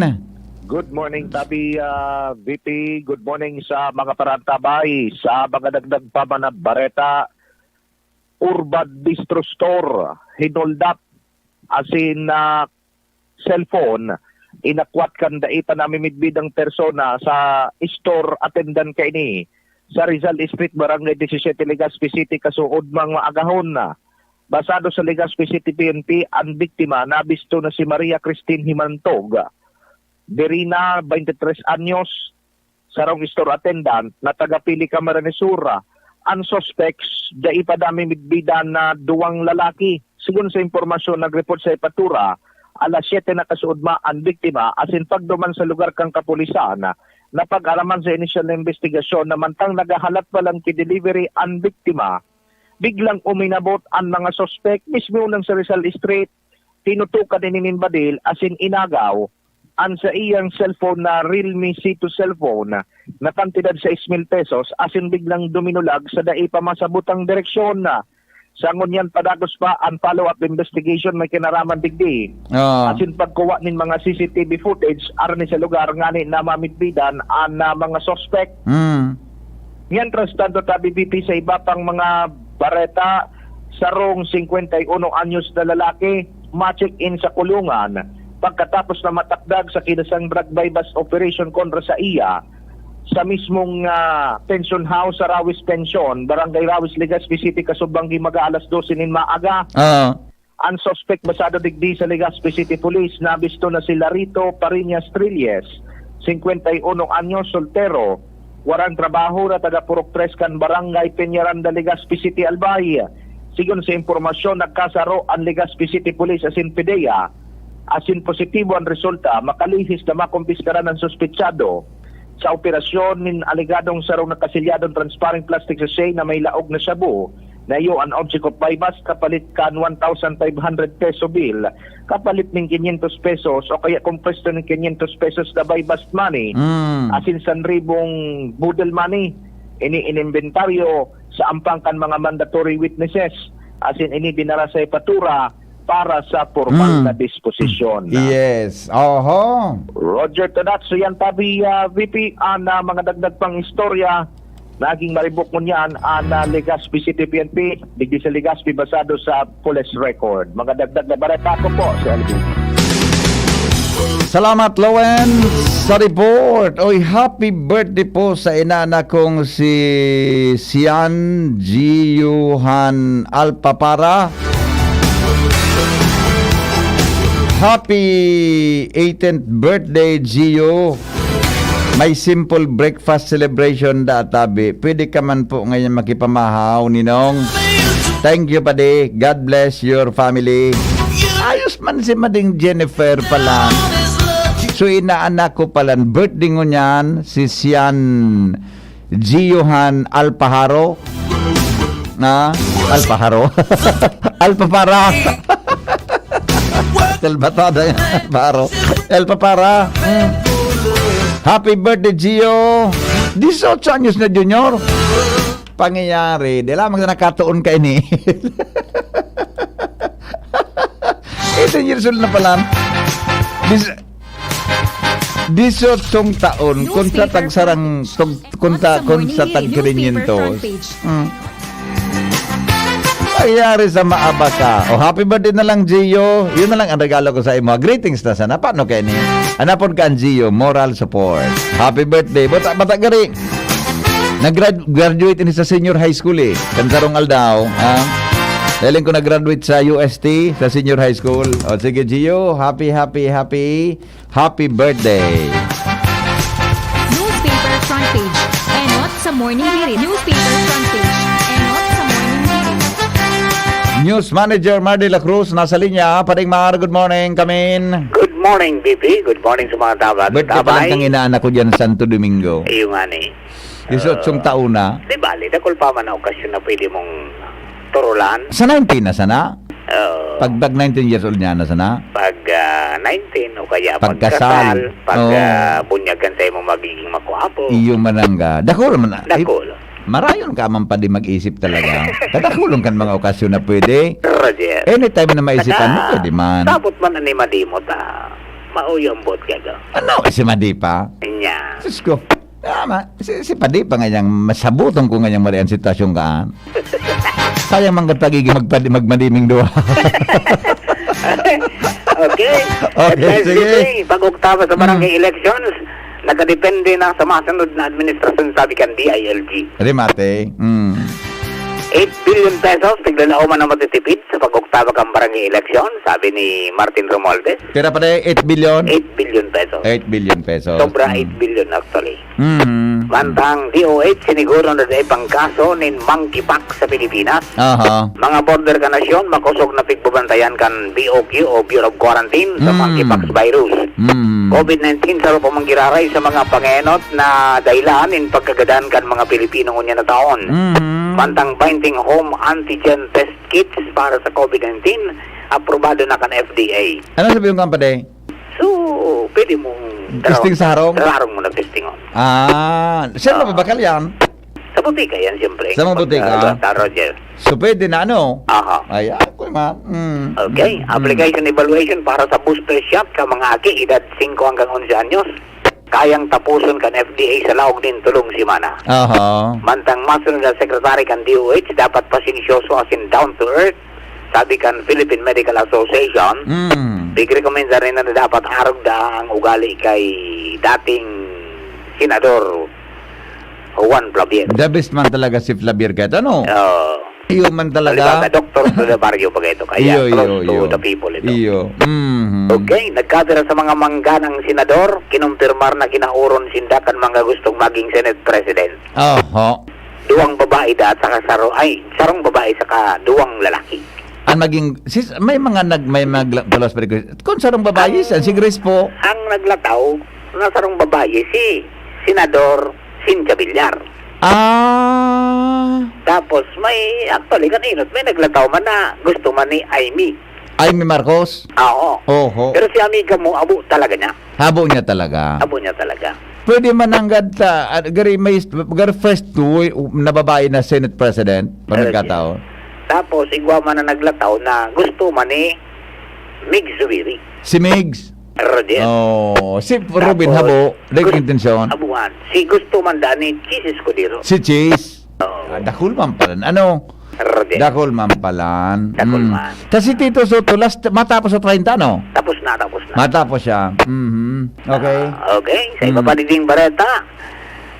Good morning, Tabi, ah, V P. Good morning sa mga parantabay, sa mga dagdag pa man na bareta. Urbad Bistro Store, hinoldap, asin, ah, cellphone, inakwat kan dai pa namimidbidang persona sa store attendant kaini sa Rizal Street, Barangay disisete, Legazpi City, kasuodmang maagahon na. Basado sa Legazpi City P N P, ang biktima nabisto na si Maria Christine Himantog, Berina, twenty-tres anyos, sarong store attendant na taga Pili, Camarines Sur. Ang suspects, dai pa namimidbidan na duwang lalaki. Sigon sa impormasyon nag-report sa Jepatura, alas siyete na kasuodma ang biktima, asin pagduman sa lugar kan kapulisan, napag-araman sa inisyal na imbestigasyon na mantang naghahalat pa lang ki delivery ang biktima, biglang uminabot ang mga suspek mismo nang sa Rizal Street, tinutukan ini nin badil asin inagaw. An saiyang cellphone na Realme C two cellphone na kantidad sais mil pesos asin biglang duminulag sa dai pa masabotang direksyon. Sa ngunyan, padagos pa an follow-up investigation may kinaraman digdi. Ah. Asin pagkuha nin mga C C T V footage arni sa lugar ngani na mamidbidan an, ah, mga suspek. Mm. Mientras tanto, tabi, V P, sa iba pang mga bareta, sarong singkwenta y uno anyos na lalaki, ma-check-in sa kulungan pagkatapos na matakdag sa kinasang drug buy-bust operation kontra sa iya sa mismong, ah, pension house sa Rawis Pension, Barangay Rawis, Legazpi City, kasubang gimaga alas dose nin maaga. Ah. Ang suspek basado digdi sa Legazpi City Police, nabisto na si Larito Pariñas Trilles, singkwenta y uno anyos, soltero, warang trabaho, na taga Purok Tres kan Barangay Peñaranda, Legazpi City, Albay. Sigon sa impormasyon, nagkasaro ang Legazpi City Police asin PDEA, asin positibo ang resulta, makalihis na makumpiskaran ang suspetsado sa operasyon nin alegadong sarong nakasilyadong transparent plastic sachet na may laog na shabu, na iyo an object of buy-bust kapalit kan one thousand five hundred peso bill, kapalit nin quinientos pesos o kaya kompleto nin quinientos pesos na buy-bust money, Mm. asin san ribong boodle money. Ini inimbentaryo sa ampang kan mga mandatory witnesses, asin ini dinara sa Jepatura para sa pormal Mm. na disposisyon. Yes. Oho. Roger Tonat, so yan tabi, ah, V P, an, ah, mga dagdag pang istorya. Naging maribok ngunyan an, ah, Legazpi City P N P, digdi sa Legazpi, basado sa police record. Mga dagdag na bareta, ako po si Alvin. Salamat, Lowen, sa report. Oy, happy birthday po sa inana kong si Sian Giuhan Alpapara. Happy eighteenth birthday, Gio. May simple breakfast celebration da, tabi. Pwede ka man po ngayon makipamahaw, Ninong. Thank you, padi. God bless your family. Ayos man si Mading Jennifer pala. So, inaanak ko pala, birthday ngunyan, si Sian Giohan Alpaharo. Na? Alpaharo. Alpapara. Talbatada yan. Alpaharo. Alpapara. Mm. Happy birthday, Gio. Dieciocho anyos na, Junior. Pangyayari. Di lamang na nakatuon ka ini. Eighteen years old na pala. Dis-, Dieciochong taon, kung sa Newspaper tagsarang, tug-, kung ta-, Sa kung sa morning, tag newspaper quinientos. Front page. Mm. Nangyari sa maaba ka. O, happy birthday na lang, Gio. Yun na lang ang regalo ko sa imo. Greetings na sana. Paano kayo niya? Anapon ka ang Gio. Moral support. Happy birthday. Bata, bata gari. Nag-grad-, graduate ini sa senior high school eh. Kan sarong aldaw, ha? Dahil ko nag-graduate sa U S T, sa senior high school. O, sige, Gio. Happy, happy, happy. Happy birthday! Newspaper front page. Enot sa morning hirit. Newspaper front page. Enot sa morning hirit. News Manager Mar de la Cruz nasa linya. Pading Mar, good morning. Come in. Good morning, V P. Good morning sa mga tabag. Birthday pa lang kang inaanak ko dyan, Santo Domingo. Iyo nga ni. Dieciochong taon na. Di bali, dakul pa man na okasyon na pwede mong turulan. Sana yung Pinas, sana? Oo. Pag, pag nineteen years old niya na sana? Pag, ah, nineteen o kaya Pagkasal. pagkasal, pag, Oo. ah, bunyagan sa imong magiging makwapo. Iyo man ang ga-, dakul man na. Dakul. Marayon ka man pa di mag-isip talaga. Kadakulon kan mga okasyon na pwede. Roger. Anytime na maisipan mo, Saka, pwede man. sabot man ani madimot, ah. Mauyo ang buot ka, ga. Ano, si Madipa? Nya. Diyos ko. Tama. Si, si Padi pa ngayang masabuton ko ngayang mali ang sitwasyon kaan. Sayang man ka pagiging magpadi-, magmadiming duha. Okay. Okay, At sige. S B P, pag-oktaba sa barangay Hmm. elections, nakadepende na sa masunod na administrasyon, sabi kan D I L G. Remate. Hmm. Eight billion pesos, tiglalao man ang matitipid sa pag-oktaba kan barangay election, sabi ni Martin Romualdez. Pira pa de? Eight billion? Eight billion pesos. Eight billion pesos. Sobra Hmm. eight billion actually. Mhm. Mantang D O H, siniguro na dai pang kaso nin monkeypox sa Pilipinas. Aha. Mga border ka nasyon, makosog na pigbabantayan kan B O Q o Bureau of Quarantine sa Mm. monkeypox virus. Mm. COVID nineteen saro pa man giraray sa mga pangenot na dahilan nin pagkagadan kan mga Pilipino ngunyan na taon. Mm. Mantang twenty home antigen test kits para sa COVID nineteen, aprobado na kan F D A. Ano sabi yung kampade? So, pwede mong Testing sa harong? Sa harong mo na testingon. Ah, saan Ah. mababakal yan? Sa butika yan, siyempre. Sa mga Pag, butika? ah, Roger. So, pwede na, ano? Aha. Ay, ako, ma. Mm. Okay. Mm. Application evaluation para sa booster shot ka mga aki, edad singko hanggang onse anyos. Kayang tapuson kan F D A sa laog nin tolong semana. Aha. Mantang masunod na secretary kan D O H, dapat pasensyoso asin down to earth. Sabi kan Philippine Medical Association, Mm. pigrekomendar na dapat arog da ang ugali kay dating Senador Juan Flavier. The best man talaga si Flavier kahit ano. Oo. Iyo man talaga. Halimbawa, doctor to the barrio pa ito. Kaya Iyo, close iyo, to iyo. the people ito. Iyo. Mhm. Okay, nagkapira sa mga mangganang senador, kinumpirmar na kinaoron sinda kan mga gustong maging Senate President. Oho. Duwang babae da at saka saro-, ay, sarong babae saka duwang lalaki. Ang maging, sis, may mga nag-, may mga gla-, plus pa rin. Kung sarong babae, Ang, si Grace po. ang naglataw na sarong babae, si Senador Cynthia Villar. Ah. Tapos may, actually, kaninot, may naglataw man na gusto man ni Imee. Imee Marcos? Oo. Oho. Pero si amiga mo, abo talaga niya. Habo niya talaga. Abo niya talaga. Pwede man nanggad ta, ah, gari may, gari first two, na babae na Senate President, pag Pero nagkataon. si-, tapos, igwa man na naglataw na gusto man ni Migs Zubiri. Si Migs? Roger. Oh, si Robin Tapos, Habo, like gus-, intensyon. Abuhan. Si gusto man da ni Chiz Escudero. Si Chiz. Oo. Ah, dakul man pala. Ano? Roger. Dakul man palan. Dakul Mm. man. Kasi Tito Soto, last, matapos sa treinta, no? Tapos na, tapos na. Matapos siya. Mhm. Okay. Ah, okay. Sa iba Mm. pa ding bareta,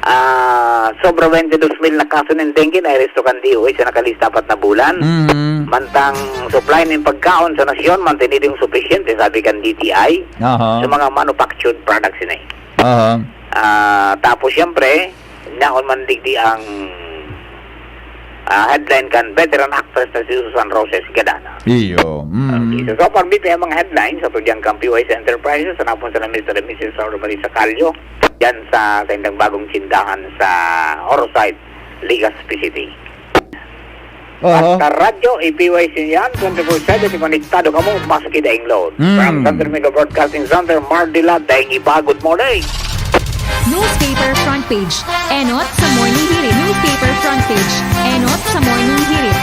ah, sobra twenty dos mil na kaso nin dengue na aresto kan D O H sa nakalista apat na bulan. Mhm. Mantang supply nin pagkaon sa nasyon, mantenidong supisyente, sabi kan D T I, Aha. sa mga manufactured products ini. Aha. Ah, tapos, siyempre, Naon man digdi ang, ah, headline kan veteran actress na si Susan Roses Gadana. Iyo. Mm. Okay. So, so far, B P M ang headline sa tudyang kan P Y C Enterprises, sa napon sa Mister and Missus Sauro Marisa Callo, yan sa saindang bagong tindahan sa Orsay, Legazpi City. Aha. Basta radyo, i-P Y C yan, twenty-four seven, konektado kamo, maski daing load. Mm. From Santo Domingo Broadcasting Center, Mardila, daing iba, good morning. Newspaper front page. Enot sa Morning Hirit. Newspaper front page. Enot sa Morning Hirit.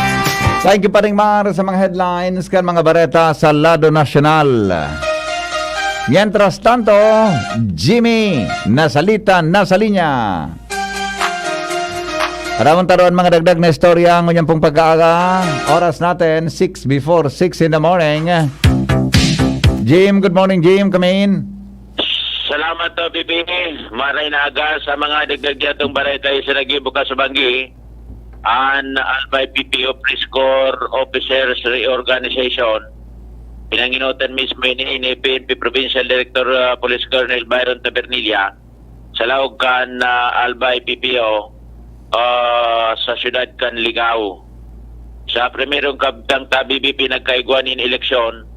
Thank you, Paring Mar, sa mga headlines kan mga bareta sa lado nasyonal. Mientras tanto, Jimmy, nasalita, nasa linya. Aramon taroan mga dagdag na istorya ngunyan pong pagkaaga. Oras natin, six before six in the morning. Jim, good morning, Jim. Come in. Salamat, uh, B B. Maray na aga sa mga dagdag diyatong bareta sa naging bukas sa banggi. An Albay P P O Police Corps Officers Reorganization. Pinanginotan mismo ini ni P N P Provincial Director, uh, Police Colonel Byron Tabernilla. Sa laog kan, ah, Albay P P O, ah, sa siyudad kan Ligao. Sa primerong kabtang ta, B B P nagkaigwa nin eleksyon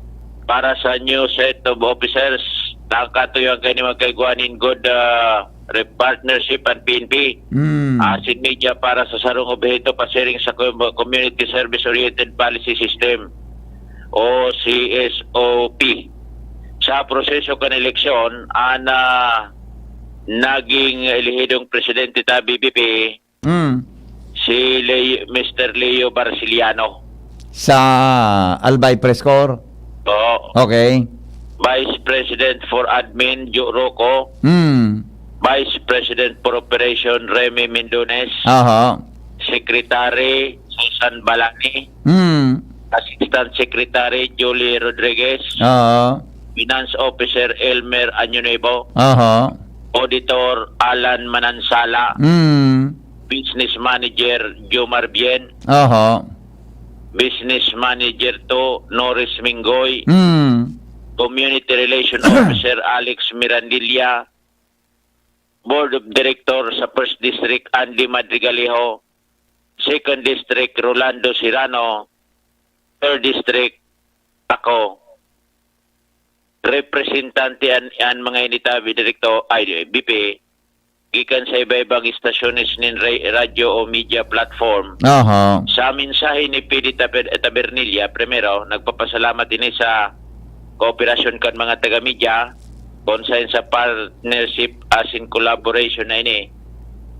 para sa new set of officers. Nakatuyo ang kani magkaigwa nin good, ah, re-, partnership and P N P. Mm. Asin media para sa sarong obheto pasiring sa com-, community service-oriented policy system. o C S O P. Sa proseso kan eleksyon, an, ah, naging elehidong presidente ta B P P, Mm. si Leo, Mister Leo Barciliano. Sa Albay Press Corps? Oo. Okay. Vice President for Admin, Joe Rocco. Mm. Vice President for Operation, Remy Mindones. Aha. Secretary, Susan Balani. Mm. Assistant Secretary, Julie Rodriguez. Aha. Finance Officer, Elmer Año Nuevo. Aha. Auditor, Alan Manansala. Mm. Business Manager, Jomar Bien. Aha. Business Manager two, Norris Mingoy. Mm. Community Relation Officer, Alex Mirandilla. Board of Director sa First District, Andy Madrigalejo. Second District, Rolando Serrano. Third District, ako. Representante an, an mga ini ta, Direktor, ay, B P, gikan sa iba-ibang istasyones nin ra-, radyo o media platform. Aha. Sa mensahe ni P D Taber-, Tabernilla, primero, nagpapasalamat ini sa kooperasyon kan mga taga-media, kung saen sa partnership asin collaboration na ini,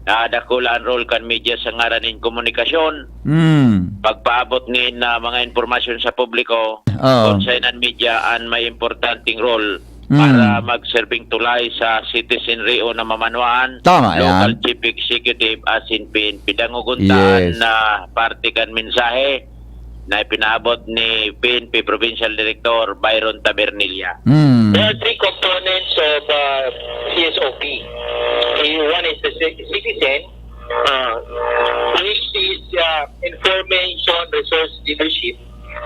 na dakula an role kan media sa ngaran nin komunikasyon, Mm. pagpaabot nin, ah, mga impormasyon sa publiko, Oo. kung saen an media an may importanteng role Mm. para magserbing tulay sa citizenry o na mamanwaan, Tama local yan. chief executive asin P N P. Dangogon ta an, Yes. ah, parte kan mensahe na ipinaabot ni P N P Provincial Director Byron Tabernilla. Mm. There are three components of, uh, C S O P. Okay, one is the ci-, citizen, uh, which is, uh, information resource leadership.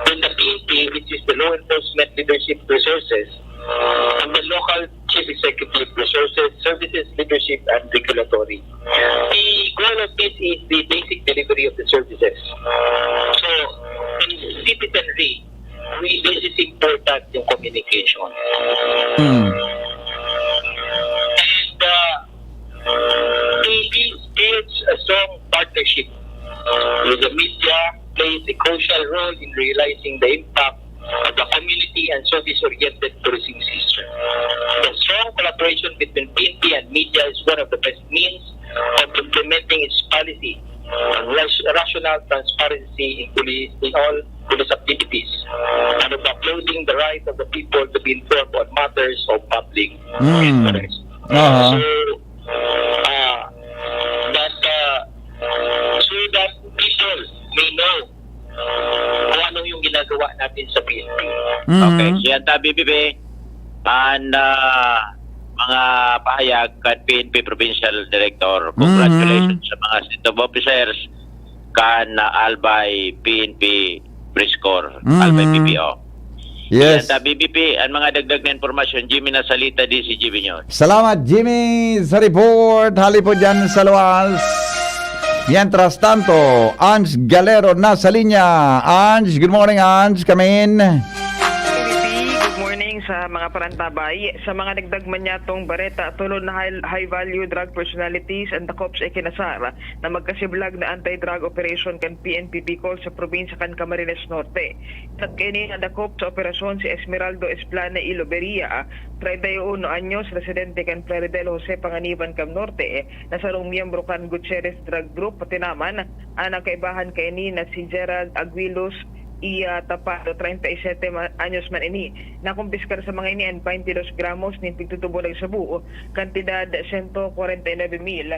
Then the P N P, which is the law enforcement leadership resources. And the local chief executive resources, services, leadership, and regulatory. The goal of this is the basic delivery of the services. So, in citizenry, we, this is important, yung communication. Mm. And, uh, it builds a strong partnership with the media, plays a crucial role in realizing the impact of the community and service-oriented policing system. The strong collaboration between P N P and media is one of the best means of implementing its policy on ras-, rational transparency in police, in all police activities, and of upholding the right of the people to be informed on matters of public Mm. interest. Aha. So, uh, that, uh, so that people may know kung ano yung ginagawa natin sa P N P. Mm. Okay, siya ta, B P P, and, ah, mga pahayag kan P N P Provincial Director. Mm. Congratulations sa mga set of officers kan, ah, Albay P N P Press Corps, Mm. Albay P P O. Yes. Yan, sa B B P, ang mga dagdag na impormasyon, Jimmy Nasalita, D C G B News. Salamat, Jimmy, sa report. Hali po dyan sa luwas. Mientras tanto, Ange Galero nasa linya. Ange, good morning, Ange. Come in. P V P, good morning sa mga parantabay. Sa mga dagdag man niyatong bareta, tulo na high, high-value drug personalities ang dakop sa ikinasar na magkasiblag na anti-drug operation kan P N P Bicol sa probinsya kan Camarines Norte. Nagkaini na dakop sa operasyon si Esmeraldo Esplane Iloberia, treinta y uno anyos, residente kan Plaridel, Jose Panganiban, Cam Norte, na sarong miyembro kan Gutierrez Drug Group, pati naman an nagkaibahan kaini na si Gerald Aguilos Iya Tapado, treinta y siete ma-, anyos man ini. Nakumpiskar sa mga ini an twenty-dos gramos nin pigtutubo nin shabu, kantidad sento kwarenta y nuebe mil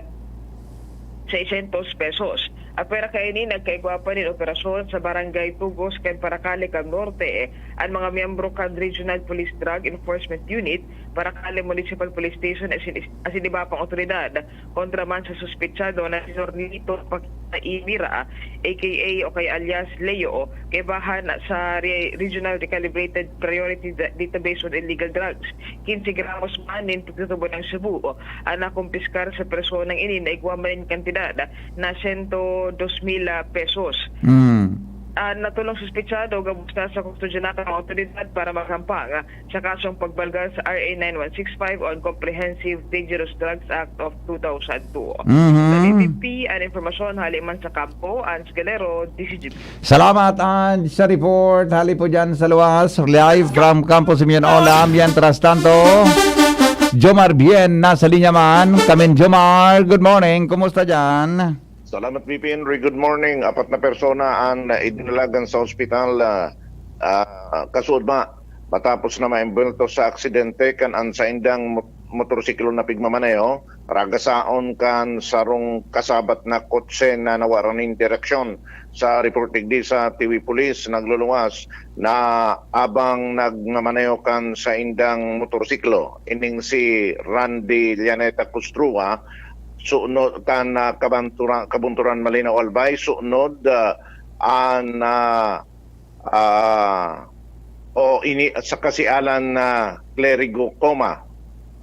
seiscentos pesos. Apwera kaini, nagkaigwa pa nin operasyon sa Barangay Tugos kan Paracale, Cam Norte, an mga miyembro kan Regional Police Drug Enforcement Unit, Paracale Municipal Police Station, asin, asin iba pang otoridad, kontra man sa suspetsado na si Zornito Paquita Imira, A K A o kay alias Leo, kaibahan sa Re-, Regional Recalibrated Priority Da-, Database on Illegal Drugs. Quince gramos man nin pigtutubo nin shabu an nakumpiskar sa personang ini na igwa man nin kantidad na sento dos mil pesos. Mm. ah, natulong suspetsado gabos na sa kustodya na kan mga otoridad para maghampang sa kasong pagbalga sa R A nine one six five on Comprehensive Dangerous Drugs Act of two thousand two. Mhm. Sa D P P, an impormasyon hali man sa kampo, Ans Galero, D C G B. Salamat, Ans, sa report. Hali po dyan sa luwas. Live from Campo Simeon Ola. Mientras tanto, Jomar Bien, nasa linya man. Kamin Jomar, good morning. Kumusta dyan? Salamat, V P Henry. Good morning. Apat na persona an, ah, idinalagan sa ospital, ah, ah, kasuodma matapos na maimbwelto sa aksidente kan an saindang mot-, motorsiklo na pigmamaneho, ragasaon kan sarong kasabat na kotse na nawara nin direksyon. Sa report digdi sa Tiwi Police, nagluluwas na abang nagmamaneho kan saindang motorsiklo, ining si Randy Llaneta Custrua, suno kan, ah, Kabantura-, Kabunturan Malinaw Albay, sunod, ah, an, ah, ah, o ini, saka si Alan, ah, Clerigo Coma,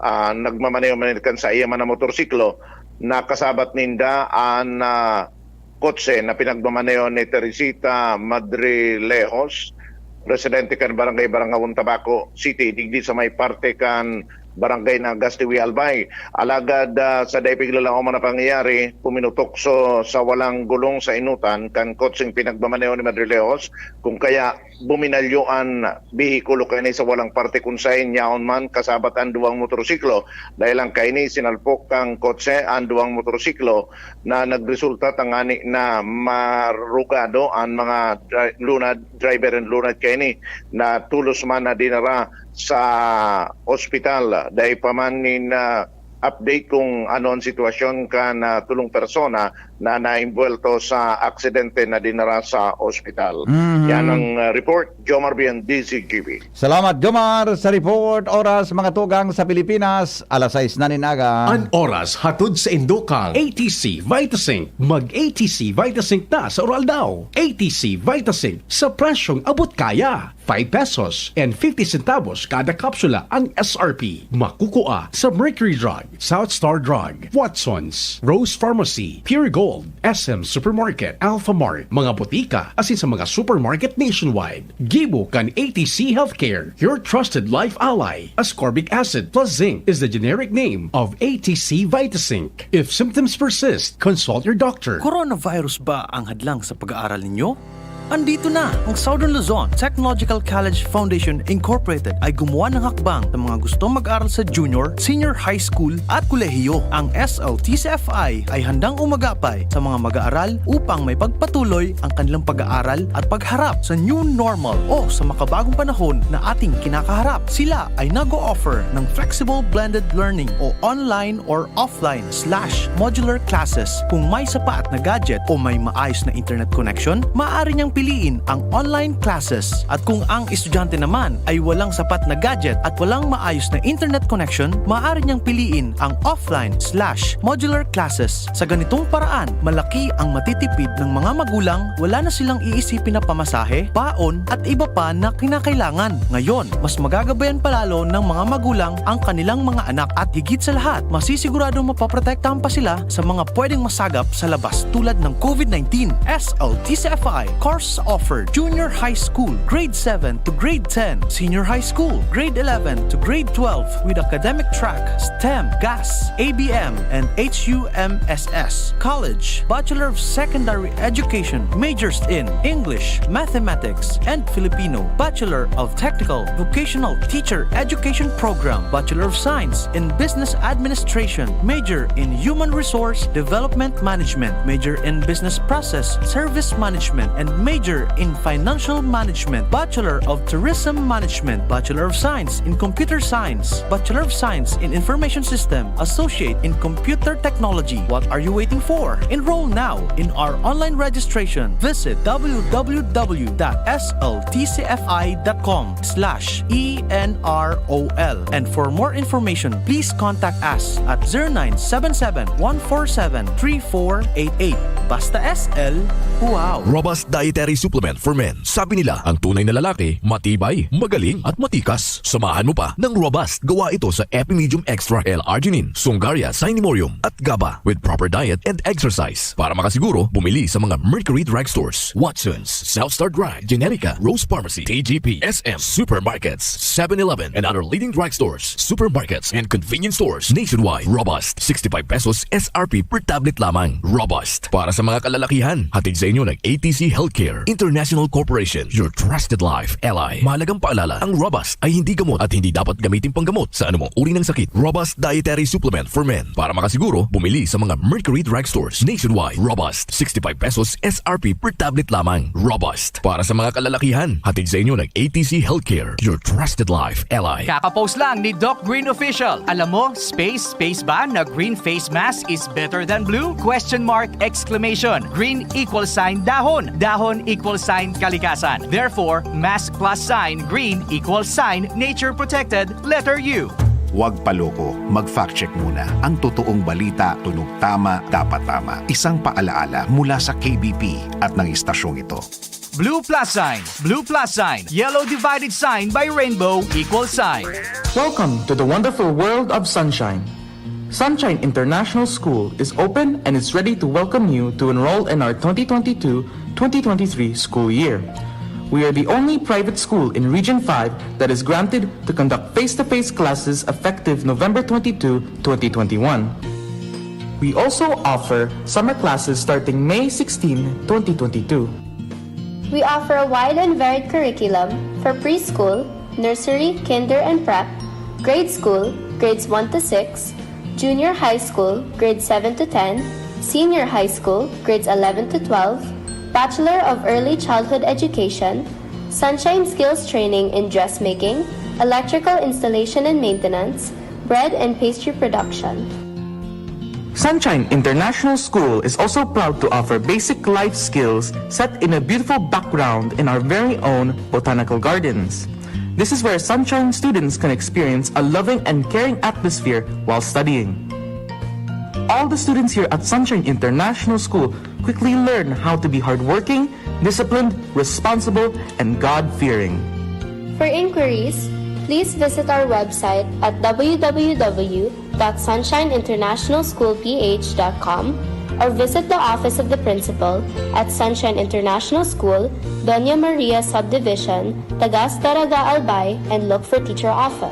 ah, nagmamaneho man kan saiya man na motorsiklo, nakasabat ninda an, ah, kotse na pinagmamaneho ni Teresita Madrilejos, residente kan Barangay Barangawon, Tabaco City, digdi sa may parte kan Barangay Nagas, Tiwi, Albay. Alagad, ah, sa dai piglalakaw man na pangyayari, puminutokso sa walang gulong sa inutan kan kotseng pinagmamaneho ni Madrilejos, kung kaya buminalyo an behikulo kaini sa walang parte kun saen yaon man kasabat an duwang motorsiklo. Dahil lang kaini, sinalpok kan kotse an duwang motorsiklo na nagresulta tangani na marugado an mga dri-, lunad, driver and lunad kaini na tolos man na dinara sa ospital. Dai pa man nin, ah, update kung ano ang sitwasyon kan, ah, tolong persona na naimbwelto sa aksidente na dinara sa ospital. Mhm. Yan ang, ah, report, Jomar Bien, D Z G B. Salamat, Jomar, sa report. Oras, mga tugang sa Pilipinas, alas sais na nin aga. An oras hatod sa indokang A T C Vitazinc. Mag A T C Vitazinc na sa Uraldaw. A T C Vitazinc sa presyong abot kaya. Five pesos and fifty centavos kada kapsula ang S R P. Makukua sa Mercury Drug, South Star Drug, Watsons, Rose Pharmacy, Pure Gold, S M Supermarket, Alpha Mart, mga botika, asin sa mga supermarket nationwide. Gibo kan A T C Healthcare, your trusted life ally. Ascorbic acid plus zinc is the generic name of A T C Vitazinc. If symptoms persist, consult your doctor. Coronavirus ba ang hadlang sa pag-aaral ninyo? Andito na! Ang Southern Luzon Technological College Foundation Incorporated ay gumawa ng hakbang sa mga gustong mag-aral sa junior, senior high school at kolehiyo. Ang S L T C F I ay handang umagapay sa mga mag-aaral upang maipagpatuloy ang kanilang pag-aaral at pagharap sa new normal o sa makabagong panahon na ating kinakaharap. Sila ay nag-o-offer ng flexible blended learning o online or offline slash modular classes. Kung may sapat na gadget o may maayos na internet connection, maaari niyang piliin ang online classes. At kung ang estudyante naman ay walang sapat na gadget at walang maayos na internet connection, maaari niyang piliin ang offline slash modular classes. Sa ganitong paraan, malaki ang matitipid ng mga magulang, wala na silang iisipin na pamasahe, baon, at iba pa na kinakailangan. Ngayon, mas magagabayan palalo ng mga magulang ang kanilang mga anak at higit sa lahat, masisiguradong mapoprotektahan pa sila sa mga pwedeng masagap sa labas tulad ng COVID nineteen. S L T C F I course offered: Junior High School, Grade seven to Grade ten, Senior High School, Grade eleven to Grade twelve, with academic track STEM, GAS, A B M, and H U M S S. College, Bachelor of Secondary Education, majors in English, Mathematics, and Filipino, Bachelor of Technical Vocational Teacher Education Program, Bachelor of Science in Business Administration, major in Human Resource Development Management, major in Business Process Service Management, and major in Financial Management, Bachelor of Tourism Management, Bachelor of Science in Computer Science, Bachelor of Science in Information System, Associate in Computer Technology. What are you waiting for? Enroll now in our online registration. Visit W W W dot S L T C F I dot com slash E N R O L. And for more information, please contact us at zero nine seven seven, one four seven, three four eight eight. Basta S L, Wow! Robust Dietary Supplement for Men. Sabi nila, ang tunay na lalaki, matibay, magaling, at matikas. Samahan mo pa ng Robust. Gawa ito sa Epimedium Extra L-arginine, Sungaria, Cinemorium, at GABA with proper diet and exercise. Para makasiguro, bumili sa mga Mercury Drug Stores, Watson's, South Star Drug, Generica, Rose Pharmacy, T G P, S M, supermarkets, Seven Eleven, and other leading drug stores, supermarkets, and convenience stores nationwide. Robust, sixty-five pesos S R P per tablet lamang. Robust. Para sa mga kalalakihan, hatid sa inyo ng A T C Healthcare International Corporation, your trusted life ally. Mahalagang paalala, ang Robust ay hindi gamot at hindi dapat gamitin panggamot sa anumang uri ng sakit. Robust Dietary Supplement for Men. Para makasiguro, bumili sa mga Mercury Drug Stores nationwide. Robust, sixty-five pesos S R P per tablet lamang. Robust. Para sa mga kalalakihan, hatid sa inyo ng A T C Healthcare, your trusted life ally. Kakapost lang ni Doc Green Official. Alam mo, space, space ba na green face mask is better than blue? Question mark, exclamation. Green equals sign dahon. Dahon equals sign kalikasan. Therefore, mask plus sign green equals sign nature protected, letter U. Huwag paloko, mag-fact check muna. Ang totoong balita, tunog tama, dapat tama. Isang paalaala mula sa K B P at ng istasyong ito. Blue plus sign, blue plus sign, yellow divided sign by rainbow equals sign. Welcome to the wonderful world of Sunshine. Sunshine International School is open and is ready to welcome you to enroll in our twenty twenty-two, twenty twenty-three school year. We are the only private school in Region five that is granted to conduct face-to-face classes effective November twenty-two, twenty twenty-one. We also offer summer classes starting May sixteen, twenty twenty-two. We offer a wide and varied curriculum for preschool, nursery, kinder, and prep, grade school, grades one to six, junior high school, grades seven to ten, senior high school, grades eleven to twelve, Bachelor of Early Childhood Education, Sunshine Skills Training in Dressmaking, Electrical Installation and Maintenance, Bread and Pastry Production. Sunshine International School is also proud to offer basic life skills set in a beautiful background in our very own botanical gardens. This is where Sunshine students can experience a loving and caring atmosphere while studying. All the students here at Sunshine International School quickly learn how to be hardworking, disciplined, responsible, and God-fearing. For inquiries, please visit our website at www.sunshineinternationalschoolph.com or visit the office of the principal at Sunshine International School, Doña Maria Subdivision, Tagas, Daraga, Albay, and look for Teacher Offa.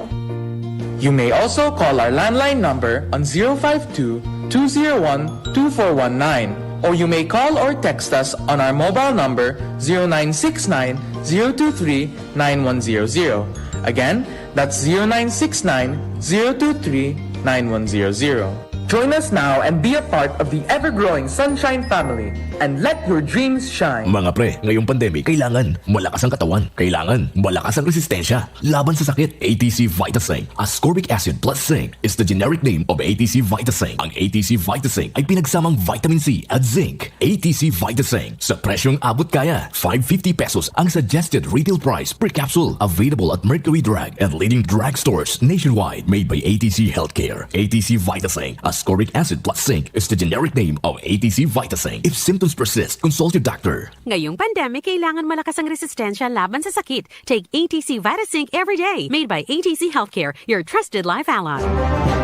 You may also call our landline number on zero five two, two zero one, two four one nine, or you may call or text us on our mobile number, zero nine six nine, zero two three, nine one zero zero. Again, that's zero nine six nine, zero two three, nine one zero zero. Join us now and be a part of the ever-growing Sunshine family and let your dreams shine. Mga pre, ngayong pandemic, kailangan malakas ang katawan. Kailangan malakas ang resistensya laban sa sakit. A T C Vitasync, ascorbic acid plus zinc, is the generic name of A T C Vitasync. Ang A T C Vitasync ay pinagsamang vitamin C at zinc. A T C Vitasync, sa presyong abot kaya, five fifty pesos ang suggested retail price per capsule. Available at Mercury Drug and leading drugstores nationwide. Made by A T C Healthcare. A T C Vitasync, ascorbic acid plus zinc, is the generic name of A T C Vitasync. If symptoms persist, consult your doctor. Ngayong pandemic, kailangan malakas ang resistensya laban sa sakit. Take A T C Vitasync every day. Made by A T C Healthcare, your trusted life ally.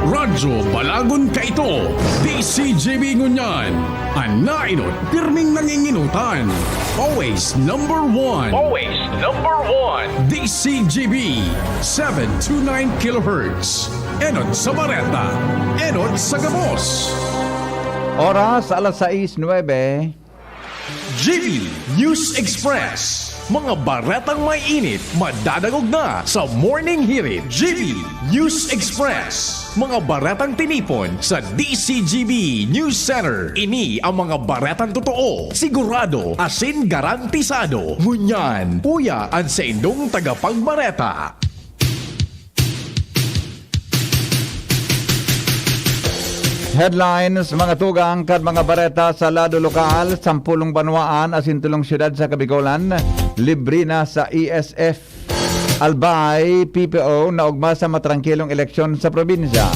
Radyo Balagon kaito, D C G B ngunyan. An naenot, pirming nanginginutan. Always number one. Always number one. D C G B, seven two nine kilohertz. Enot sa bareta, enot sa gabos. Oras, alas sais nuebe. G B News Express. Mga baretang may init, madadangog na sa Morning Hirit. G B News Express. Mga baretang tinipon sa D C G B News Center. Ini ang mga baretang totoo, sigurado, asin garantisado. Ngunyan, uya an saindong tagapagbareta. Headlines, mga tugang kan mga bareta sa lado lokal, sampulong banwaan asin tolong syudad sa Kabigolan, libre na sa E S F. Albay, P P O, naogma sa matrangkilong eleksyon sa probinsya.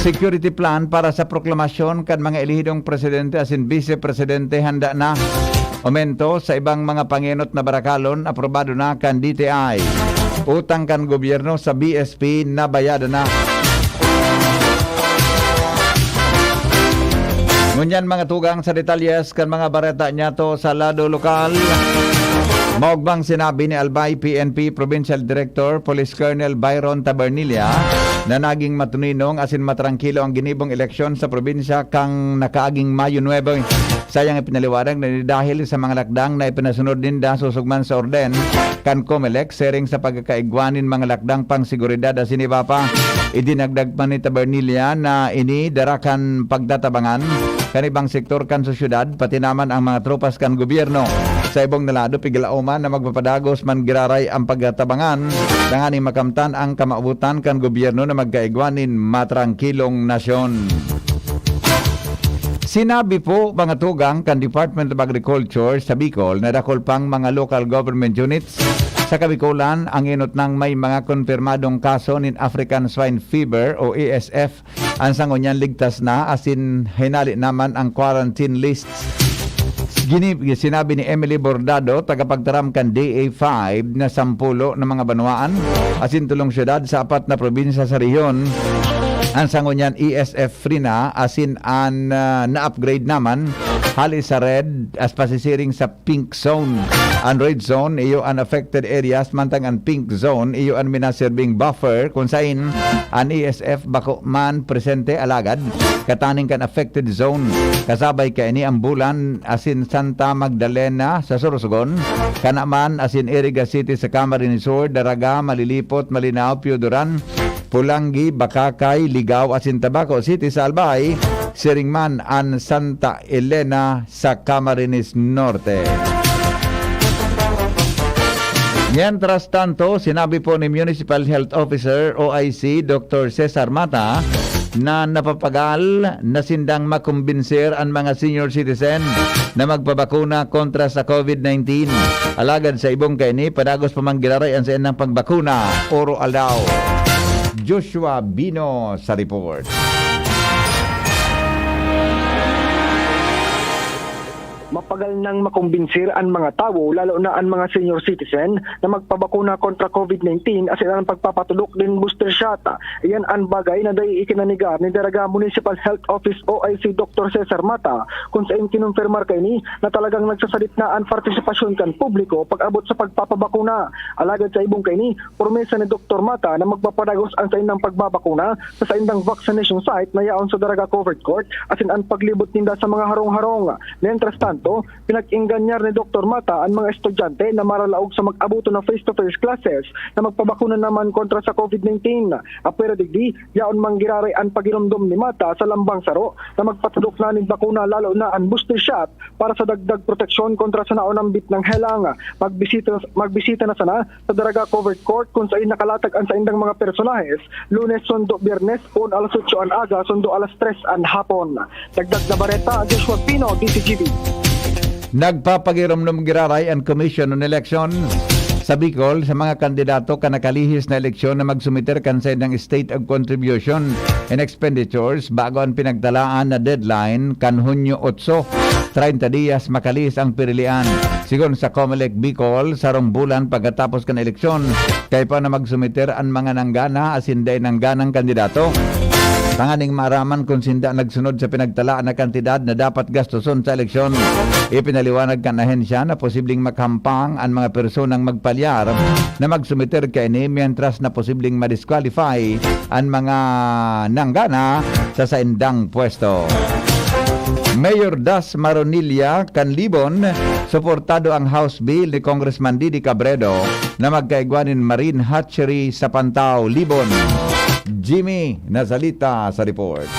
Security plan para sa proklamasyon kan mga elehidong presidente asin bise presidente handa na. Omento sa ibang mga pangenot na barakalon, aprobado na kan D T I. Utang kan gobyerno sa B S P nabayadan na. Ngunyan, mga tugang, sa detalyes kan mga bareta niyato sa lado lokal. Maogbang sinabi ni Albay P N P Provincial Director Police Colonel Byron Tabernilla na naging matuninong asin matrangkilo ang ginibong eleksyon sa probinsya kan nakaaging Mayo nuebe. Sayang ipinaliwanag na dahil sa mga lakdang na ipinasunod ninda sosog man sa orden kan Comelec, siring sa pagkakaigwa nin mga lakdang pangseguridad asin iba pa. Idinagdag pa ni Tabernilla na ini dara kan pagtatabangan kan ibang sektor kan sosyedad, pati naman ang mga tropas kan gobyerno. Sa ibong na lado, piglaoman na magpapadagos man giraray ang pagtabangan tanganing makamtan ang kamawotan kan gobyerno na magkaigwa nin matrangkilong nasyon. Sinabi po, mga tugang, kan Department of Agriculture sa Bicol na dakul pang mga local government units sa Kabikolan ang enot nang may mga konfirmadong kaso nin African Swine Fever o A S F. An sa ngunyan ligtas na asin hinale naman ang quarantine list. Gini-, sinabi ni Emily Bordado, tagapagtaram kan D A five, na sampulo na mga banwaan asin tolong syudad sa apat na probinsya sa rehiyon an sa ngunyan A S F free na, asin an, ah, na-upgrade naman hali sa red as pasisiring sa pink zone. An red zone iyo an affected areas, mantang an pink zone iyo an minaserbing buffer, kun sain an A S F bako man presente alagad kataning kan affected zone. Kasabay kaini an Bulan asin Santa Magdalena sa Sorsogon, Canaman asin Iriga City sa Camarines Sur, Daraga, Malilipot, Malinao, Pioduran, Polangui, Bacacay, Ligao asin Tabaco City sa Albay, siring man an Santa Elena sa Camarines Norte. Mientras tanto, sinabi po ni Municipal Health Officer, O I C, Doctor Cesar Mata, na napapagal na sindang makumbinser an mga senior citizen na magpabakuna kontra sa COVID nineteen. Alagad sa ibong kaini, padagos pa man giraray an saindang pagbakuna, oro aldaw. Joshua Bino sa report. Mapagal nang makombinsir an mga tawo, lalo na an mga senior citizen, na magpabakuna kontra COVID nineteen asin an pagpapatudok nin booster shot. Iyan an bagay na dai ikinanigar ni Daraga Municipal Health Office O I C Doctor Cesar Mata, kun sain kinumpirmar kaini na talagang nagsasadit na an partisipasyon kan publiko pag-abot sa pagpapabakuna. Alagad sa ibong kaini, promesa ni Doktor Mata na magpapadagos an saindang pagbabakuna sa saindang vaccination site na yaon sa Daraga Covered Court asin an paglibot ninda sa mga harong-harong. Mientras tanto, pinag-engganyar ni Doktor Mata an mga estudyante na maralaog sa mag-aboto na face-to-face classes na magpabakuna naman kontra sa COVID nineteen. Apwera digdi, yaon man giraray an pagiromdom ni Mata sa lambang saro na magpatudok na nin bakuna, lalo na an booster shot, para sa dagdag proteksyon kontra sa naunambit nang helang. Magbisita, magbisita na sana sa Daraga Covered Court kun sain nakalatag an saindang mga personahes, Lunes sundo Biyernes, poon alas otso an aga sundo alas tres an hapon. Dagdag na bareta, Joshua Pino, D C G B. Nagpapagiromdom giraray an Commission on Election sa Bicol sa mga kandidato kan nakalihis na eleksyon na magsumiter kan saindang State of Contribution and Expenditures bago an pinagtalaan na deadline kan Hunyo otso, treinta dias makalihis ang pirilian. Sigon sa Comelec Bicol, sarong bulan pagkatapos kan eleksyon, kaya pa na magsumiter an mga nanggana asin dai nangganang kandidato, tanganing maaraman kun sinda nagsunod sa pinagtalaan na kantidad na dapat gastoson sa eleksyon. Ipinaliwanag kan ahensya na posibleng makahampang an mga personang magpalyar na magsumiter kaini, mientras na posibleng ma-disqualify an mga nanggana sa saindang pwesto. Mayor Das Maronilla kan Libon, suportado ang House Bill ni Congressman Didi Cabredo na magkaigwa nin marine hatchery sa Pantao, Libon. Jimmy Nazalita sa report.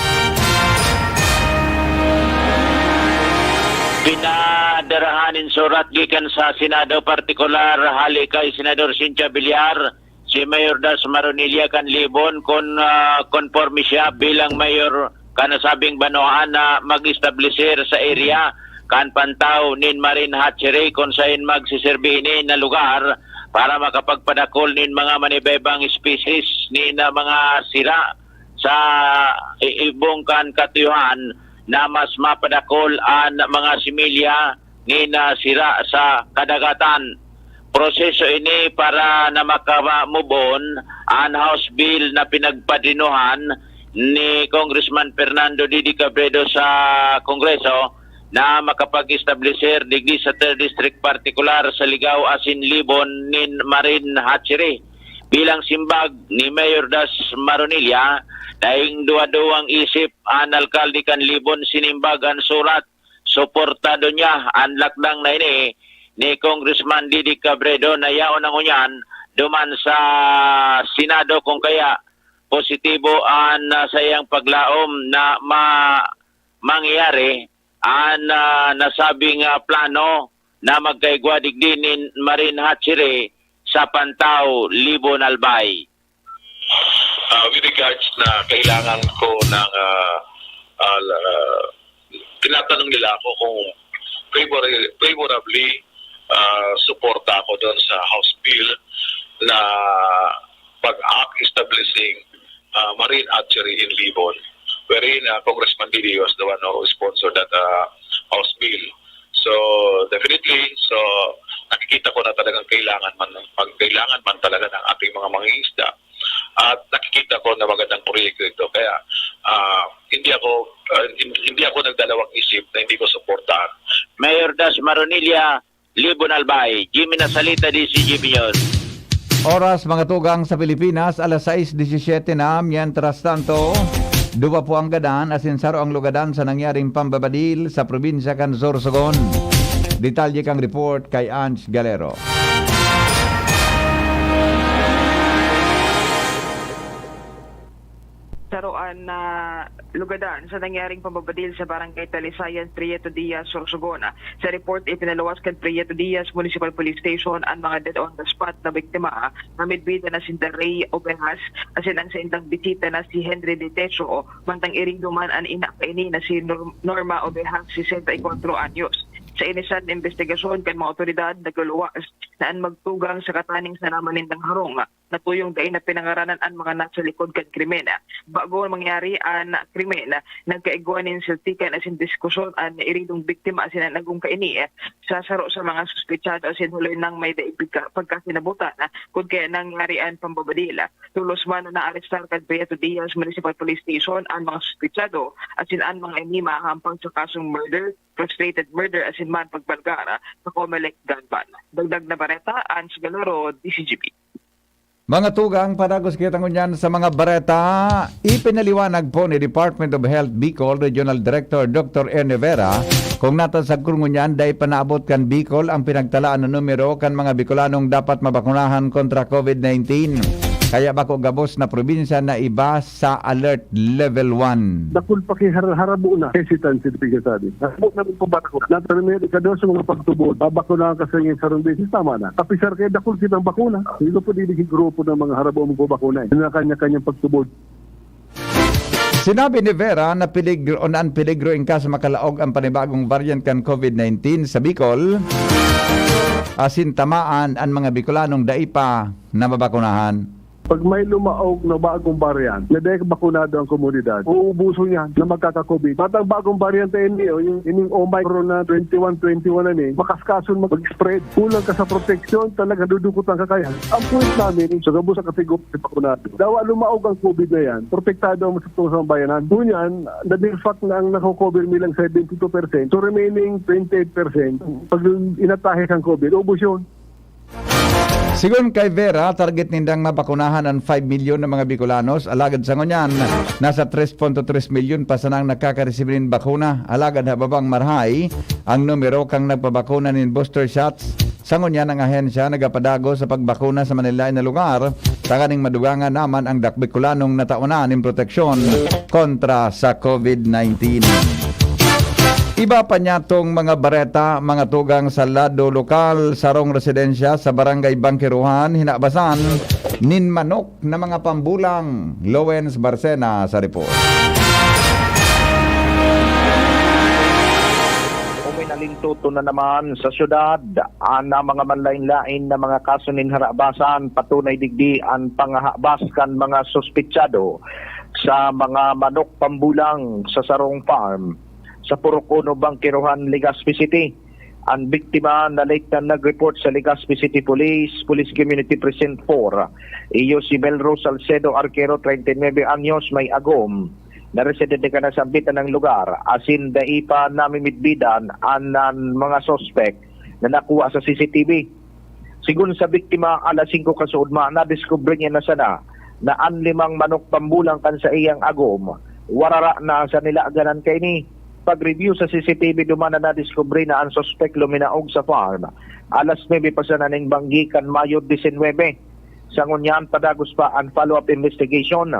Pinadarahan nin surat gikan sa Senado, partikular hali kay Senador Cynthia Villar, si Mayor Das Maronilla kan Libon, kun, ah, konporme siya bilang mayor kan nasabing banwaan na mag-establisir sa area kan Pantao nin marine hatchery, kun sain magsiserbi ini na lugar para makapagpadakul nin mga manibaybang species nin, ah, mga sira sa i-, ibong kan katuyuhan na mas mapadakol an mga similya nin, ah, sira sa kadagatan. Proseso ini para na maka-move on an House Bill na pinagpadinohan ni Congressman Fernando Didi Cabredo sa Kongreso na makapag-estableser digdi sa Third District, partikular sa Ligao asin Libon nin Marine Hatchery. Bilang simbag ni Mayor Das Maronilla, daing duwa-duwang isip an alkalde kan Libon, sinimbag an surat suportado niya an lakdang na ini ni Congressman Didi Cabredo na yaon na ngunyan duman sa Senado, kung kaya positibo an, ah, saiyang paglaom na ma-, mangyayari an, ah, nasabing, ah, plano na magkaigwa digdi nin Marine Hatchery sa Pantao, Libon, Albay. Ah, with regards na kailangan ko ng, ah, ah, la-, tinatanong nila ako kung favor-, favorably, ah, suporta ako doon sa House Bill na pag-act establishing, ah, marine hatchery in Libon, wherein, ah, Congressman Didi was the one who sponsored that, ah, House Bill. So, definitely, so, nakikita ko na talagang kailangan man, pag kailangan man talaga ng ating mga mangingisda. At nakikita ko na magandang proyekto ito. Kaya, ah, hindi ako, ah, hin-, hindi ako nagdalawang isip na hindi ko suportahan. Mayor Das Maronilla, Libon, Albay, Jimmy Nasalita, D C G B News. Oras, mga tugang, sa Pilipinas, alas sais disisiete na. Mientras tanto, duwa po ang gadan asin saro ang lugadan sa nangyaring pambabadil sa probinsya kan Sorsogon. Detalye kan report kay Ange Galero. Saro an, ah, lugadan sa nangyaring pambabadil sa Barangay Talisayan, Prieto Diaz, Sorsogon. Sa report, ipinaluwas kan Prieto Diaz Municipal Police Station an mga dead on the spot na biktima na midbida na sinda Rey Ovejas asin ang saindang bisita na si Henry De Techo, mantang irido man an ina kaini na si Nor-, Norma Ovejas, sesenta y cuatro anyos. Sa inisan na imbestigasyon kan mga awtoridad, nagluwas na an magtugang sa kataning sanaman nindang harong. Natuyong dai na pinangaranan an mga nasa likod kan krimen. Bago mangyari an krimen, nagkaigwa nin siltikan asin diskusyon an nairidong biktima asin an agom kaini sa saro sa mga suspetsado asin huloy nang may daing pagka-, pagkakinabutan kun kaya nangyari an pambabadil. Tolos man na naarestar kan Prieto Diaz Municipal Police Station an mga suspetsado asin an mga ini mahahampang sa kasong murder, frustrated murder asin man pagbalgar sa Comelec gun ban. Dagdag na bareta, Ange Galero, D C G B. Mga tugang, padagos kita ngunyan sa mga bareta. Ipinaliwanag po ni Department of Health Bicol Regional Director Doctor Ernie Vera kung natasagkol ngunyan dai pa naabot kan Bicol ang pinagtalaan na numero kan mga Bicolanong dapat mabakunahan kontra COVID nineteen. Kaya bako gabos na probinsya na iba sa alert level one. Dakul pa ki har-, harabo na. Hesitancy, di ka sabi. Harabo na rin pabakuna. Nasa may ikaduha sa mga pagtubod, babakunahan ka sa inyong sarong beses, tama na. Kapisar kaya dakul kitang bakuna. Hindi ko pwede naging grupo ng mga harabo ang magbabakuna eh. Na kanya-kanyang pagtubod. Sinabi ni Vera na peligro, o na ang peligro in case makalaog ang panibagong variant kan COVID nineteen sa Bicol, asin tamaan an mga Bicolanong dai pa nababakunahan. Pag may lumaog na bagong variant, na dahil bakunado ang komunidad, uubuso niya na magkaka-COVID. Matang bagong variant na ini, o yung ining Omicron na twenty-one twenty-one na ni, makaskason mag-spread. Kulang ka sa proteksyon, talaga dudukutan ka kaya. Ang point namin, sa gabos sa kategorya bakunado, dawa lumaog ang COVID na yan, protektado ang sa sambayanan. Ngunyan, the mere fact na ang nako-cover mi lang seventy-two percent, so remaining twenty-eight percent, pag inatake kang COVID, ubos yun. Sigon kay Vera, target nindang mabakunahan an five milyon na mga Bicolanos, alagad sa ngunyan, nasa tres punto tres milyon pa sanang nakakaresibir nin bakuna. Alagad hababang marhay ang numero kan nagpabakuna nin booster shots, sa ngunyan ang ahensya nagapadago sa pagbakuna sa manlaen na lugar, tanganing madugangan naman ang dakbik Bicolanong nataonan nin proteksyon kontra sa COVID nineteen. Iba pa niyatong mga bareta, mga tugang sa lado lokal, sarong residensya sa Barangay Bangkiruhan, hinabasan nin manok na mga pambulang. Lowens Barcena sa report. Uminalintuto na naman sa syudad an mga manlain-lain na mga kaso nin harabasan, patunay digdi an pangahabas kan mga suspetsado sa mga manok pambulang sa sarong farm sa Purok Uno, Bangkerohan, Legazpi City. Ang biktima na late na nag-report sa Legazpi City Police, Police Community Precinct four. Iyo si Melrose Salcedo Arquero, treinta y nueve anyos, may agom, na residente kan nasambitan na lugar, asin dai pa namimidbidan an, an mga suspek na nakuha sa C C T V. Sigon sa biktima, alas singko kasuodma, nadiskubre niya na sana na an limang manok pambulang kan saiyang agom, warara na sa nilaganan kaini. Pag-review sa C C T V, duman na nadiskubre na an suspek luminaog sa farm alas nuebe pa sana nin banggi kan Mayo disinwebe. Sa ngunyan, padagos pa an follow-up investigation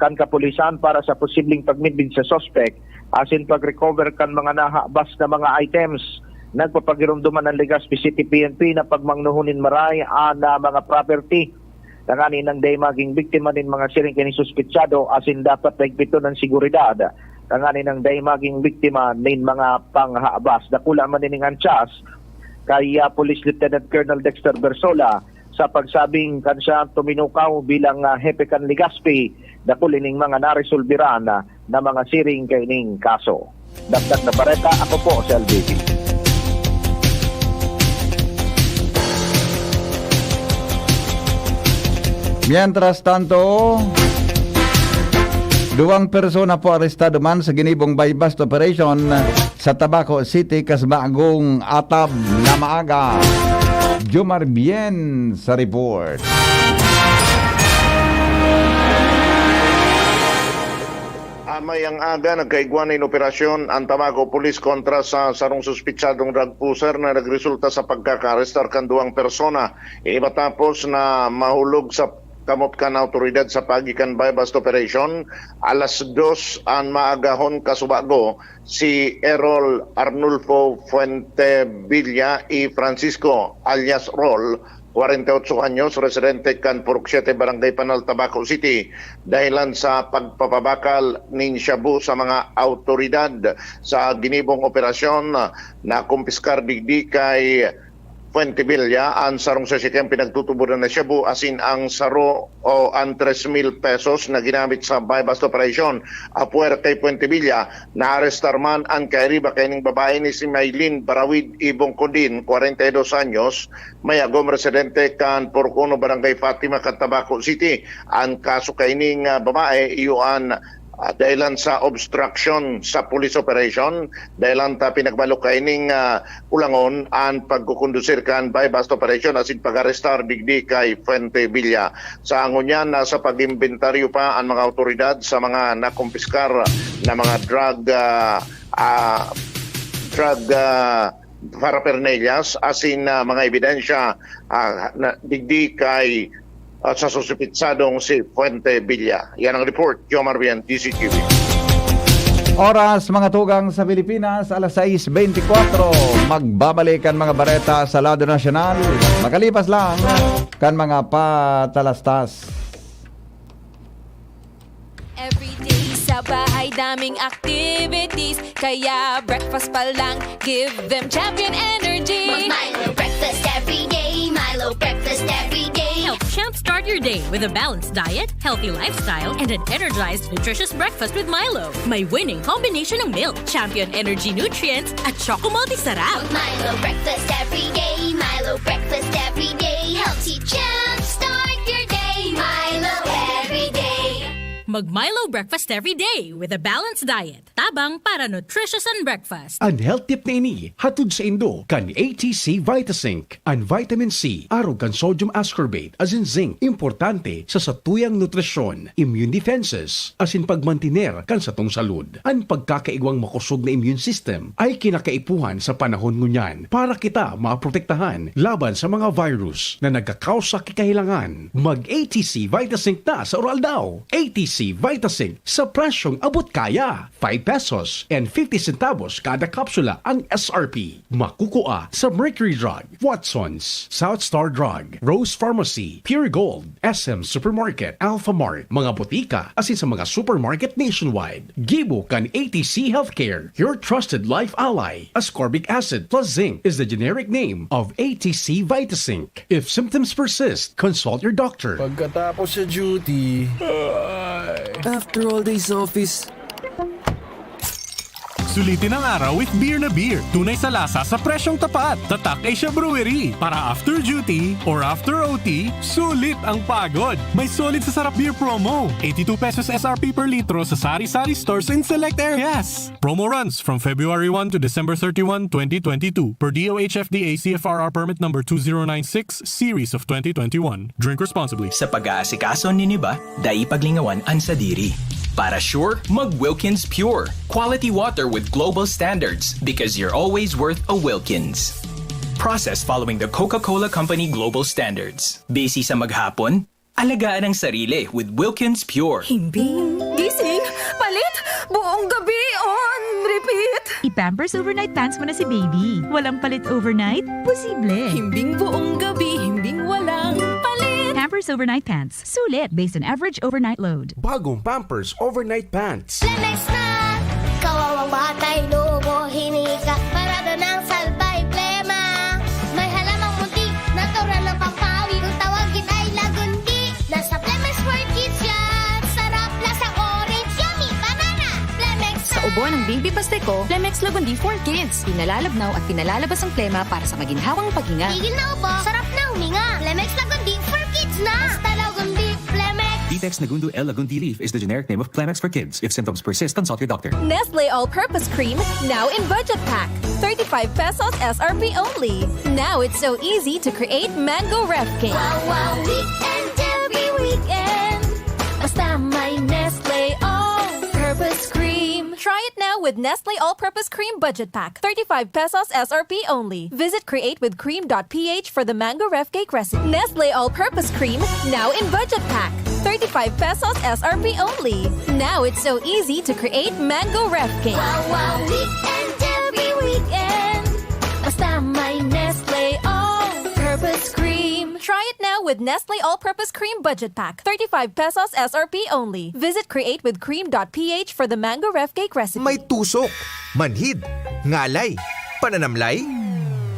kan kapulisan para sa posibleng pagmidbid sa suspek asin pag-recover kan mga nahabas na mga items. Nagpapagiromdoman ang Legazpi City P N P na pagmangnohon nin maray an, ah, mga property, tanganing dai magin biktima nin mga siring kaini suspetsado, asin dapat paigpiton an seguridad, tanganing dai magin biktima nin mga panghabas. Dakula man ining anchas kay, ah, Police Lieutenant Colonel Dexter Bersola, sa pagsabing kan siya tuminukaw bilang, ah, hepe kan Legazpi, dakul ining mga naresolbiran na, na mga siring kaining kaso. Dagdag na bareta, ako po si L B P. Mientras tanto, duwang persona po arestado man sa ginibong buy-bust operation sa Tabaco City, kas bagong atab na maaga. Jomar Bien sa report. Amay ang aga, nagkaigwa nin operasyon ang Tabaco Police kontra sa sarong suspitsadong drug pusher na nagresulta sa pagkakaarestar kan duwang persona. Iba tapos na mahulog sa kamot kan awtoridad sa paagi kan buy-bust operation, alas dos an maagahon kasubago, si Errol Arnulfo Fuentevilla y Francisco alias Rol, kwarenta y otso anyos, residente kan Purok Siete, Barangay Panal, Tabaco City, dahilan sa pagpapabakal nin shabu sa mga awtoridad. Sa ginibong operasyon, nakumpiskar digdi kay Fuentevilla an sarong sasakyan pinagtutubodan na shabu asin ang saro o an tres mil pesos na ginamit sa buy-bust operation. Apwera kay Fuentevilla, naarestar man an kairiba kaining babae ni si Maylin Barawid Ibong Kudin, kwarenta y dos anyos, may agom, residente kan Purok Uno, Barangay Fatima, kan Tabaco City. An kaso kaining, ah, babae, iyo an, ah, dahilan sa obstruction sa police operation. Dahilan ta pinagbalo kaining, ah, kulangon an pagkukondusir kan buy-bust operation asin pag-arestar digdi kay Fuentevilla. Sa ngunyan, nasa pag-imbentaryo pa an mga awtoridad sa mga nakumpiskar na mga drug, ah, ah, drug, ah, paraphernalias asin, ah, mga ebidensya, ah, na digdi kay, ah, sa suspitsadong si Fuentevilla. Yan ang report, Jomar Bien, D Z T V. Oras, mga tugang, sa Pilipinas, alas sais beintikwatro. Magbabalik ang mga bareta sa lado nasyonal, makalipas lang kan mga patalastas. Everyday sa bahay, daming activities. Kaya breakfast pa lang, give them Champion Energy. Mag-Milo breakfast every day. Milo breakfast every day. Help jumpstart your day with a balanced diet, healthy lifestyle, and an energized, nutritious breakfast with Milo. May winning combination ng milk, Champion Energy nutrients, at Choco Multi Sarap. Mag-Milo breakfast every day. Milo breakfast every day. Helps you jumpstart your day. Milo every day. Mag-Milo breakfast every day with a balanced diet. Tabang para nutritious and breakfast. An health tip na ini, hatod saindo kan A T C Vitasync. An vitamin C, arog kan sodium ascorbate, asin zinc, importante sa satuyang nutrisyon, immune defenses, asin pagmantiner kan satong salud. An pagkakaigwang makosog na immune system ay kinakaipuhan sa panahon ngunyan para kita maprotektahan laban sa mga virus na nagkakausa ki kahilangan. Mag-A T C Vitasync na sa uraw-aldaw. A T C Vitasync sa presyong abot kaya. Five pesos and fifty centavos kada kapsula ang S R P. Makukua sa Mercury Drug, Watsons, South Star Drug, Rose Pharmacy, Pure Gold, S M Supermarket, Alpha Mart, mga botika, asin sa mga supermarket nationwide. Gibo kan A T C Healthcare, your trusted life ally. Ascorbic acid plus zinc is the generic name of A T C Vitasync. If symptoms persist, consult your doctor. Pagkatapos sa duty, ah, After all days office. Sulitin ang araw with beer na beer. Tunay sa lasa sa presyong tapat. Tatak Asia Brewery. Para after duty or after O T, sulit ang pagod. May sulit sa sarap beer promo. Eighty-two pesos S R P per litro sa sari-sari stores in select areas. Promo runs from February one to December thirty-one, twenty twenty-two, per D O H F D A C F R R permit number two zero nine six, series of twenty twenty-one. Drink responsibly. Sa pag-aasikaso nin iba, dai paglingawan an sadiri. Para sure, mag Wilkins Pure. Quality water with global standards, because you're always worth a Wilkins. Processed following the Coca-Cola Company global standards. Busy sa maghapon? Alagaan ang sarili with Wilkins Pure. Himbing, gising, palit, buong gabi on repeat. I-Pampers Overnight Pants mo na si baby. Walang palit overnight? Posible. Himbing buong gabi, himbing walang palit. Pampers Overnight Pants. Sulit based on average overnight load. Bagong Pampers Overnight Pants. Lemex na! Kawawang batay, lobo, hinika. Parado ng salbay, plema. May halamang muntik, natural ng pampawi. Kung tawagin ay lagundi. Nasa Plemex for Kids yan. Sarap, lasang orange, yummy, banana. Plemex Sa na! Ubo ng Baby Pasteco, Plemex Lagundi for Kids. Pinalalabnaw at pinalalabas ang plema para sa maginhawang paghinga. Tigil na ubo, sarap na huminga. Plemex Lagundi for Kids na. Basta Lagundi, Plemex. Ditex Nagundo L Lagundi Leaf is the generic name of Plemex for Kids. If symptoms persist, consult your doctor. Nestle All-Purpose Cream, now in budget pack. Thirty-five pesos S R P only. Now it's so easy to create mango ref cake. Wow, wow, weekend every weekend. Basta may Nestle All-Purpose Cream. Try it now with Nestle All-Purpose Cream Budget Pack. Thirty-five pesos S R P only. Visit create with cream dot P H for the mango ref cake recipe. Nestle All-Purpose Cream, now in budget pack. Thirty-five pesos S R P only. Now it's so easy to create mango ref cake. Wow, wow, weekend every weekend. Basta may Nestle All-Purpose Cream. Try it now with Nestle All-Purpose Cream Budget Pack. Thirty-five pesos S R P only. Visit create with cream dot P H for the mango ref cake recipe. May tusok, manhid, ngalay, pananamlay.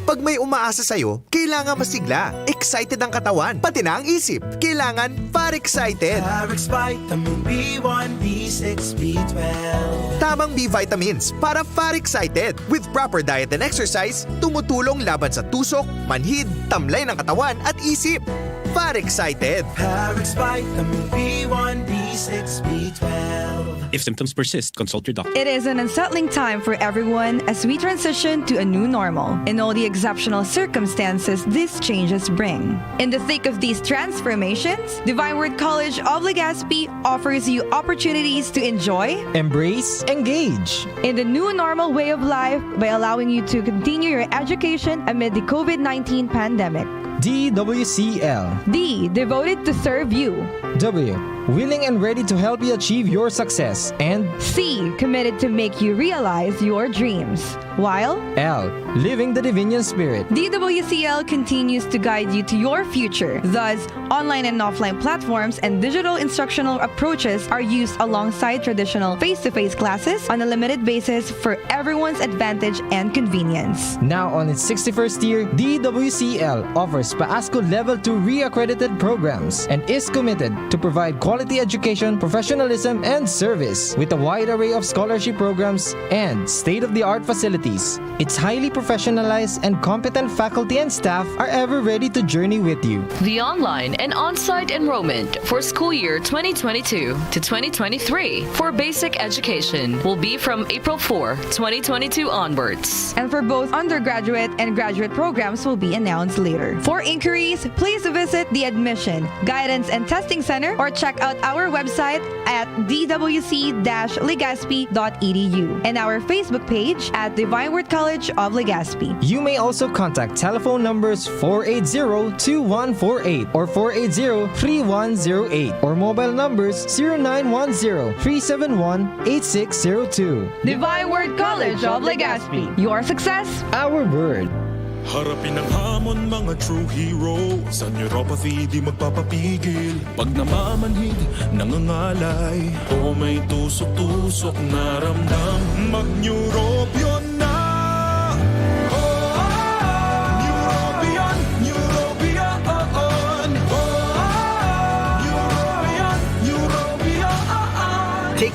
Pag may umaasa sa'yo, kailangan masigla. Excited ang katawan, pati na ang isip. Kailangan Far Excited. Parex Vitamin B one, B six, B twelve. Tamang B vitamins para Far Excited. With proper diet and exercise, tumutulong laban sa tusok, manhid, tamlay ng katawan at isip. Far Excited. Parex Vitamin B one, B six, B twelve. If symptoms persist, consult your doctor. It is an unsettling time for everyone as we transition to a new normal and all the exceptional circumstances these changes bring. In the thick of these transformations, Divine Word College of Legazpi offers you opportunities to enjoy, embrace, engage in the new normal way of life by allowing you to continue your education amid the COVID nineteen pandemic. D W C L. D, devoted to serve you. W, willing and ready to help you achieve your success. And C, committed to make you realize your dreams. While L, living the Divinian Spirit. D W C L continues to guide you to your future. Thus, online and offline platforms and digital instructional approaches are used alongside traditional face-to-face classes on a limited basis for everyone's advantage and convenience. Now on its sixty-first year, D W C L offers PASCO Level two re-accredited programs and is committed to provide quality education, professionalism, and service. With a wide array of scholarship programs and state-of-the-art facilities, its highly professionalized and competent faculty and staff are ever ready to journey with you. The online and on-site enrollment for school year twenty twenty-two to twenty twenty-three for basic education will be from April four, twenty twenty-two onwards. And for both undergraduate and graduate programs will be announced later. For inquiries, please visit the Admission, Guidance and Testing Center or check out our website at d w c dash legazpi dot e d u and our Facebook page at Divine Word College of Legazpi. You may also contact telephone numbers four eight zero two one four eight or four eight zero three one zero eight or mobile numbers zero nine one zero three seven one eight six zero two. Divine Word College of Legazpi. Your success, our word. Harapin ang hamon, mga true hero. Sa neuropathy, di magpapapigil. Pag namamanhid, nangangalay, o may tusok-tusok na ramdam, mag-Neurobion na! Oh, oh, oh. Neurobion, Neurobion, oh, oh. Neurobion, Neurobion, oh,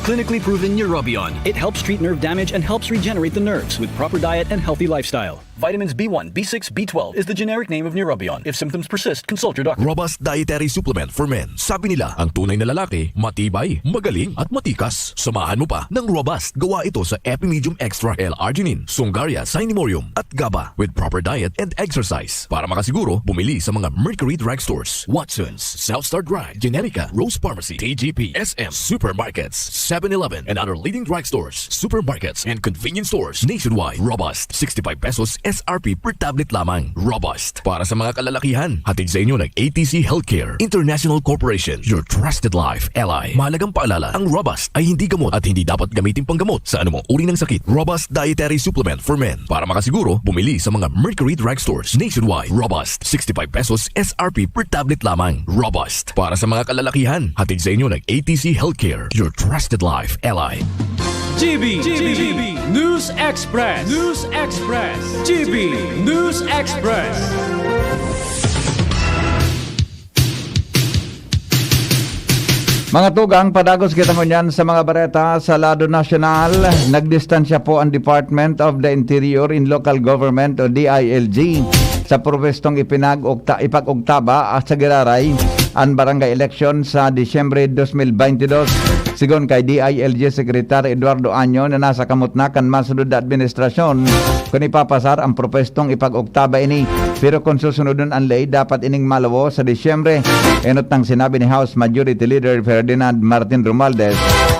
Clinically proven Neurobion. It helps treat nerve damage and helps regenerate the nerves with proper diet and healthy lifestyle. Vitamins B one, B six, B twelve is the generic name of Neurobion. If symptoms persist, consult your doctor. Robust dietary supplement for men. Sabi nila, ang tunay na lalaki, matibay, magaling, at matikas. Samahan mo pa ng Robust. Gawa ito sa Epimedium Extra L-arginine, Sungaria Cinnamomum, at GABA with proper diet and exercise. Para makasiguro, bumili sa mga Mercury Drugstores, Watson's, South Star Drug, Generica, Rose Pharmacy, T G P, S M, Supermarkets, Seven Eleven, and other leading drugstores, supermarkets, and convenience stores nationwide. Robust, sixty-five pesos S R P per tablet lamang. Robust, para sa mga kalalakihan. Hatid sa inyo ng A T C Healthcare International Corporation, your trusted life ally. Mahalagang paalala, ang Robust ay hindi gamot at hindi dapat gamitin panggamot sa anumang uri ng sakit. Robust dietary supplement for men. Para makasiguro, bumili sa mga Mercury Drugstores nationwide. Robust, sixty-five pesos S R P per tablet lamang. Robust, para sa mga kalalakihan. Hatid sa inyo ng A T C Healthcare, your trusted life ally. G B, G B, News Express, News Express, G B News Express. Mga tugang, padagos kita ngunyan sa mga bareta sa lado nasyonal. Nagdistansya po ang Department of the Interior and Local Government o D I L G sa propwestong ipinag-ugta-, ipag-ugtaba at sa giraray an barangay election sa Disyembre dos mil baynte dos. Sigon kay D I L G Secretary Eduardo Año na nasa kamot na kan masunod na administrasyon kun ipapasar ang propwestong ipag-ugtaba ini. Pero kun susunodon an ley, dapat ining malawos sa Disyembre. Enot nang sinabi ni House Majority Leader Ferdinand Martin Romualdez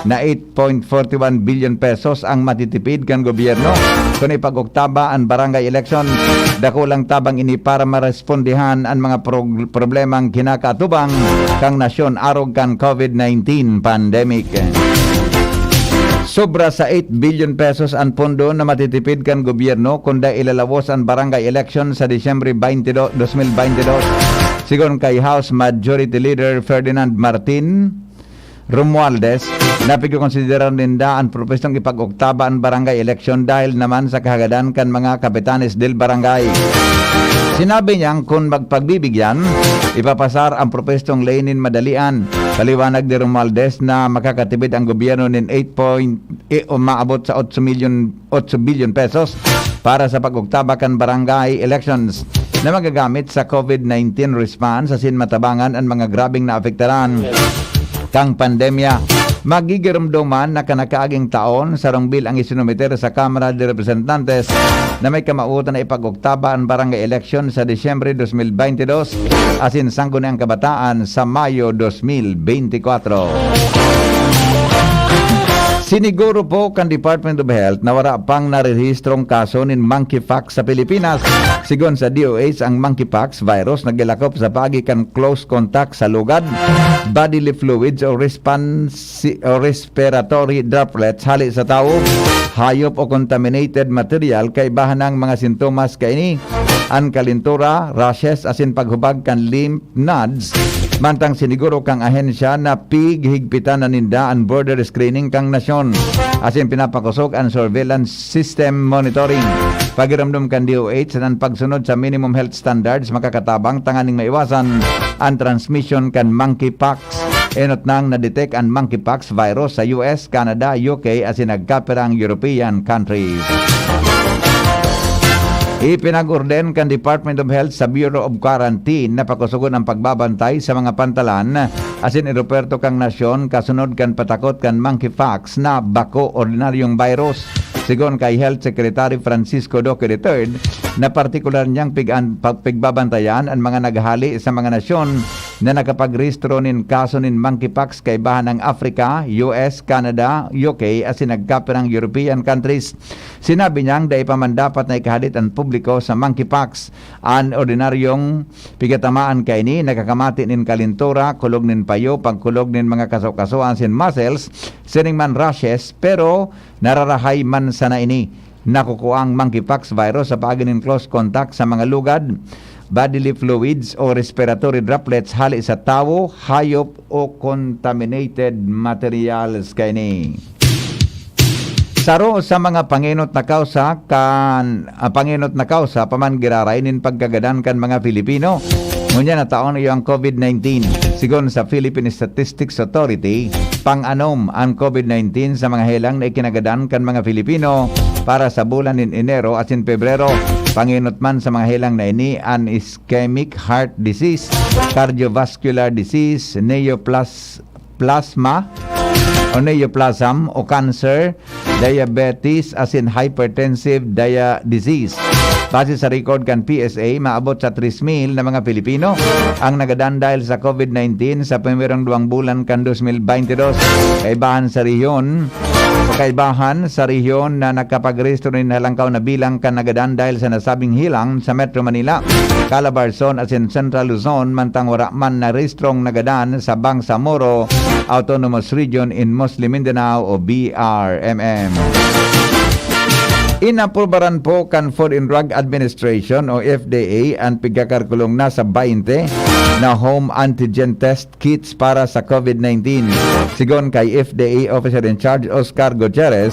na eight point forty one billion pesos ang matitipid kan gobyerno kun ipag-ugtaba an barangay election. Dakulang tabang ini para marespondihan an mga prog-, problemang kinakaatubang kan nasyon arog kan COVID nineteen pandemic. Sobra sa eight billion pesos an pondo na matitipid kan gobyerno kun dai ilalawos an barangay election sa Disyembre twenty-two, dos mil baynte dos. Sigon kay House Majority Leader Ferdinand Martin Romualdez, na pigkokonsiderar ninda an propwestong ipag-oktaba an barangay election dahil naman sa kahagadan kan mga kapitanes del barangay. Sinabi niyang kun magpagbibigyan, ipapasar ang propwestong ley nin madalian. Paliwanag ni Romualdez na makakatipid ang gobyerno nin eight point, eh, umaabot sa otso milyon, otso bilyon pesos para sa pag-oktaba kan barangay elections na magagamit sa COVID nineteen response asin matabangan an mga grabeng naapektaran kan pandemya. Magigiromdoman na kan nakaaging taon, sarong bill ang isinumiter sa Kamara de Representantes na may kamawotan na ipag-oktaba an barangay election sa Disyembre dos mil baynte dos, asin Sangguniang Kabataan sa Mayo dos mil baynte kwatro. Siniguro po kan Department of Health na wara pang narehistrong kaso nin monkeypox sa Pilipinas. Sigon sa D O H, ang monkeypox virus naglalakop sa paagi kan close contact sa lugad, bodily fluids o responsi-, o respiratory droplets hali sa tawo, hayop o contaminated material, kaibahan ang mga sintomas kaini, an kalintura, rashes, asin paghubag kan lymph nodes. Mantang siniguro kan ahensya na pighigpitan na ninda an border screening kan nasyon, asin pinapakosog an surveillance system monitoring. Pagiromdom kan D O H na an pagsunod sa minimum health standards makakatabang tanganing maiwasan an transmission kan monkeypox. Enot nang na-detect an monkeypox virus sa U S, Canada, U K, asin nagkapirang European countries. Ipinag-orden kan Department of Health sa Bureau of Quarantine na pakosogon ang pagbabantay sa mga pantalan asin eropuwerto kan nasyon kasunod kan patakot kan monkeypox na bako ordinaryong virus. Sigon kay Health Secretary Francisco Duque the third, na partikular niyang pig-an-, pag-, pigbabantayan an mga naghali sa mga nasyon na nakapagrehistro nin kaso nin monkeypox kaibahan ang Africa, U S, Canada, U K, asin nagkapirang European countries. Sinabi niyang dai pa man dapat na ikahadit an publiko sa monkeypox. An ordinaryong pigatamaan kaini nakakamati nin kalintura, kulog nin payo, pagkulog nin mga kaso-kasoan asin muscles, siring man rashes, pero nararahay man sana ini. Nakukuang monkeypox virus sa paagi nin close contact sa mga lugad, bodily fluids o respiratory droplets hali sa tawo, hayop o contaminated materials kaini. Saro sa mga pangenot na kawsa kan, ah, pangenot na kawsa pa man giraray nin pagkagadan kan mga Filipino Ngunyan na taon iyo ang COVID nineteen. Sigon sa Philippine Statistics Authority, pang-anom an COVID nineteen sa mga helang na ikinagadan kan mga Filipino para sa bulan nin Enero asin Pebrero. Pangenot man sa mga helang na ini an ischemic heart disease, cardiovascular disease, neoplas-, plasma o neoplasm o cancer, diabetes asin hypertensive dia-, disease. Base sa record kan P S A, maabot sa tres mil na mga Pilipino ang nagadan dahil sa COVID nineteen sa primerong duwang bulan kan dos mil baynte dos. Kaibahan sa rehiyon, kaibahan sa rehiyon na nagkapagrehistro nin halangkaw na bilang kan nagadan dahil sa nasabing helang sa Metro Manila, Calabarzon asin Central Luzon, mantang wara man narehistrong nagadan sa Bangsamoro Autonomous Region in Mostly Mindanao o B R M M. Inaprubaran po kan Food and Drug Administration o F D A an pigkakalkulong nasa baynte na home antigen test kits para sa COVID nineteen. Sigon kay F D A Officer in Charge Oscar Gutierrez,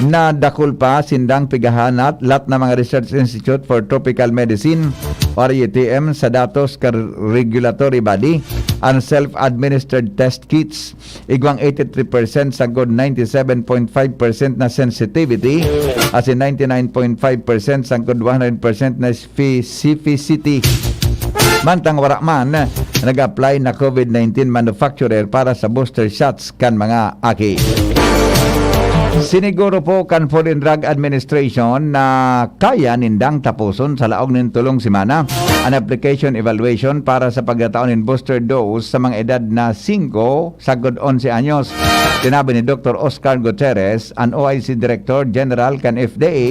na dakul pa sindang pighahanat lat na mga research institute for tropical medicine o R U T M sa datos kan regulatory body, an self-administered test kits, igwang eighty-three percent sagkod ninety-seven point five percent na sensitivity, asin ninety-nine point five percent sagkod one hundred percent na specificity. Mantang wara man nag-apply na COVID nineteen manufacturer para sa booster shots kan mga aki. Siniguro po kan Food and Drug Administration na kaya nindang taposon sa laog nin tolong semana an application evaluation para sa pagtatao nin booster dose sa mga edad na singko sagkod onse anyos. Sinabi ni Doktor Oscar Gutierrez, an O I C Director General kan F D A,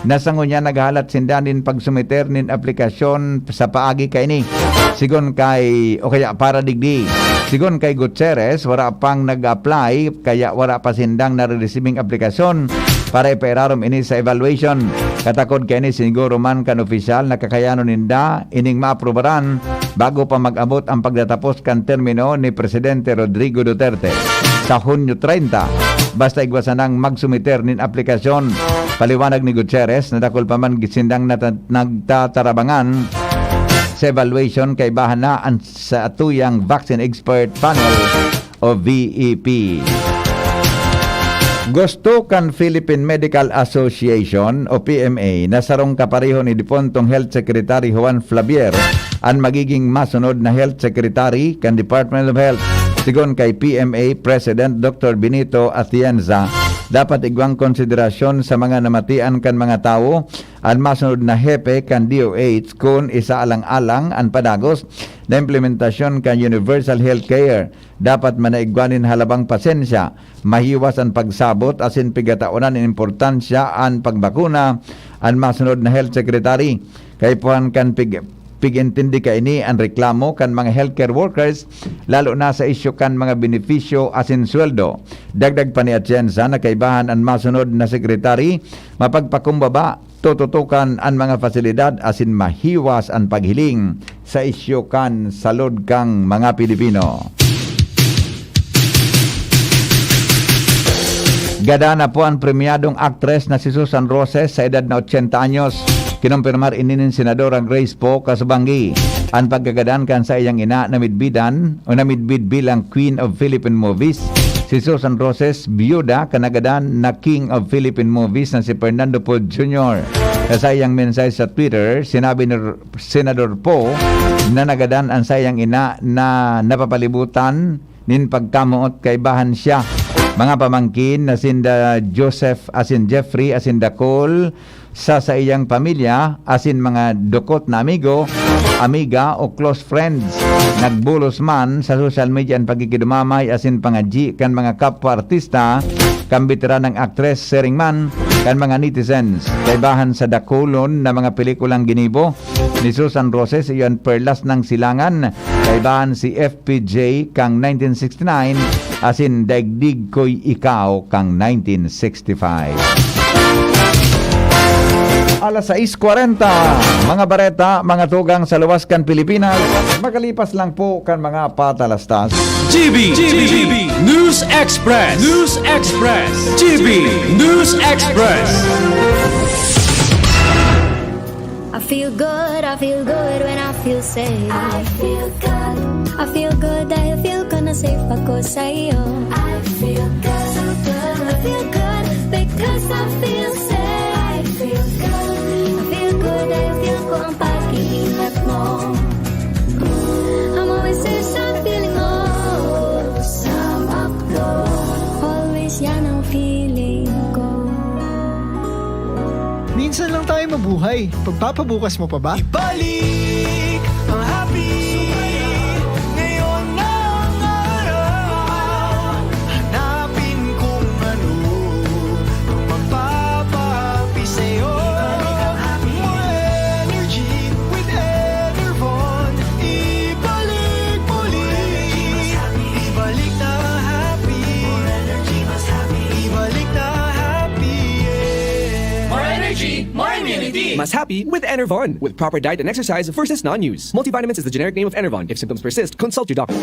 na sa ngunyan naghahalat sinda nin pagsumiter nin aplikasyon sa paagi kaini. Sigon kay, o kaya para digdi. Sigon kay Gutierrez, wara pang nag-apply, kaya wara pa sindang nare-receiving aplikasyon para ipairarom ini sa evaluation. Katakod kaini, siniguro man kan opisyal na kakayanon ninda ining maaprubaran bago pa mag-abot ang pagtatapos kan termino ni Presidente Rodrigo Duterte sa Hunyo treinta, basta igwa sanang magsumiter nin aplikasyon. Paliwanag ni Gutierrez na dakul pa man sindang nata-, nagtatarabangan sa evaluation kaibahan na an satuyang Vaccine Expert Panel o V E P. Gusto kan Philippine Medical Association o P M A na sarong kapareho ni depuntong Health Secretary Juan Flavier an magiging masunod na Health Secretary kan Department of Health. Sigon kay P M A President Doktor Benito Atienza, dapat igwang konsiderasyon sa mga namatian kan mga tawo an masunod na hepe kan D O H kun isaalang-alang an padagos na implementasyon kan universal healthcare. Dapat manaigwa nin halabang pasensya, mahiwas an pagsabot asin pigataonan nin importansya an pagbakuna, an masunod na health secretary. Kaipuhan kan pig-, pig-intindi kaini an reklamo kan mga healthcare workers, lalo na sa isyu kan mga benepisyo asin sweldo. Dagdag pa ni Atienza na kaibahan an masunod na secretary, mapagpakumbaba, tututukan an mga pasilidad asin mahiwas an paghiling sa isyu kan salud kan mga Pilipino. Gada na po an premyadong aktres na si Susan Roses sa edad na ochenta anyos. Kinumpirmar ini nin Senadora Grace Poe Casubangui. An pagkagadan kan saiyang ina na midbidan o namidbid bilang Queen of Philippine Movies, si Susan Roses, biyuda kan nagadan na King of Philippine Movies na si Fernando Poe Junior. Sa saiyang mensahe sa Twitter, sinabi ni R-, Senador Poe na nagadan an saiyang ina na napapalibutan nin pagkamoot kaibahan siya. Mga pamangkin na sinda Joseph asin Jeffrey asin dakul sa saiyang pamilya asin mga dukot na amigo, amiga o close friends. Nagbulos man sa social media an pagkikidumamay asin pangadyi kan mga kapwa artista, kan beteranang aktres, siring man kan mga netizens. Kaibahan sa dakulon na mga pelikulang ginibo ni Susan Roses, iyo an Perlas ng Silangan, kaibahan si F P J kang nineteen sixty-nine, asin Daigdig Ko'y Ikaw kang nineteen sixty-five. Alas sais kwarenta, mga bareta, mga tugang sa luwas kan Pilipinas, makalipas lang po kan mga patalastas. G B, G B, News Express, News Express, G B, News Express. I feel good, I feel good when I feel safe. I feel good. I feel good dahil feel ko na safe ako sa iyo. I feel good. I feel good because I feel safe. I feel good. I feel good dahil feel ko ang pag-iingat mo. I'm always safe sa feeling mo. Sa ako. Always yan ang feeling ko. Minsan lang tayo mabuhay. Pagpapabukas mo pa ba? Ibalik ang happy. Ngayon na ang araw. Hanapin kung ano ang magpapahappy sa'yo. More energy with Enervon. Ibalik muli. Ibalik na happy. Ibalik na happy. Yeah. More energy, more immunity. Mas happy with Enervon. With proper diet and exercise versus non-use. Multivitamins is the generic name of Enervon. If symptoms persist, consult your doctor.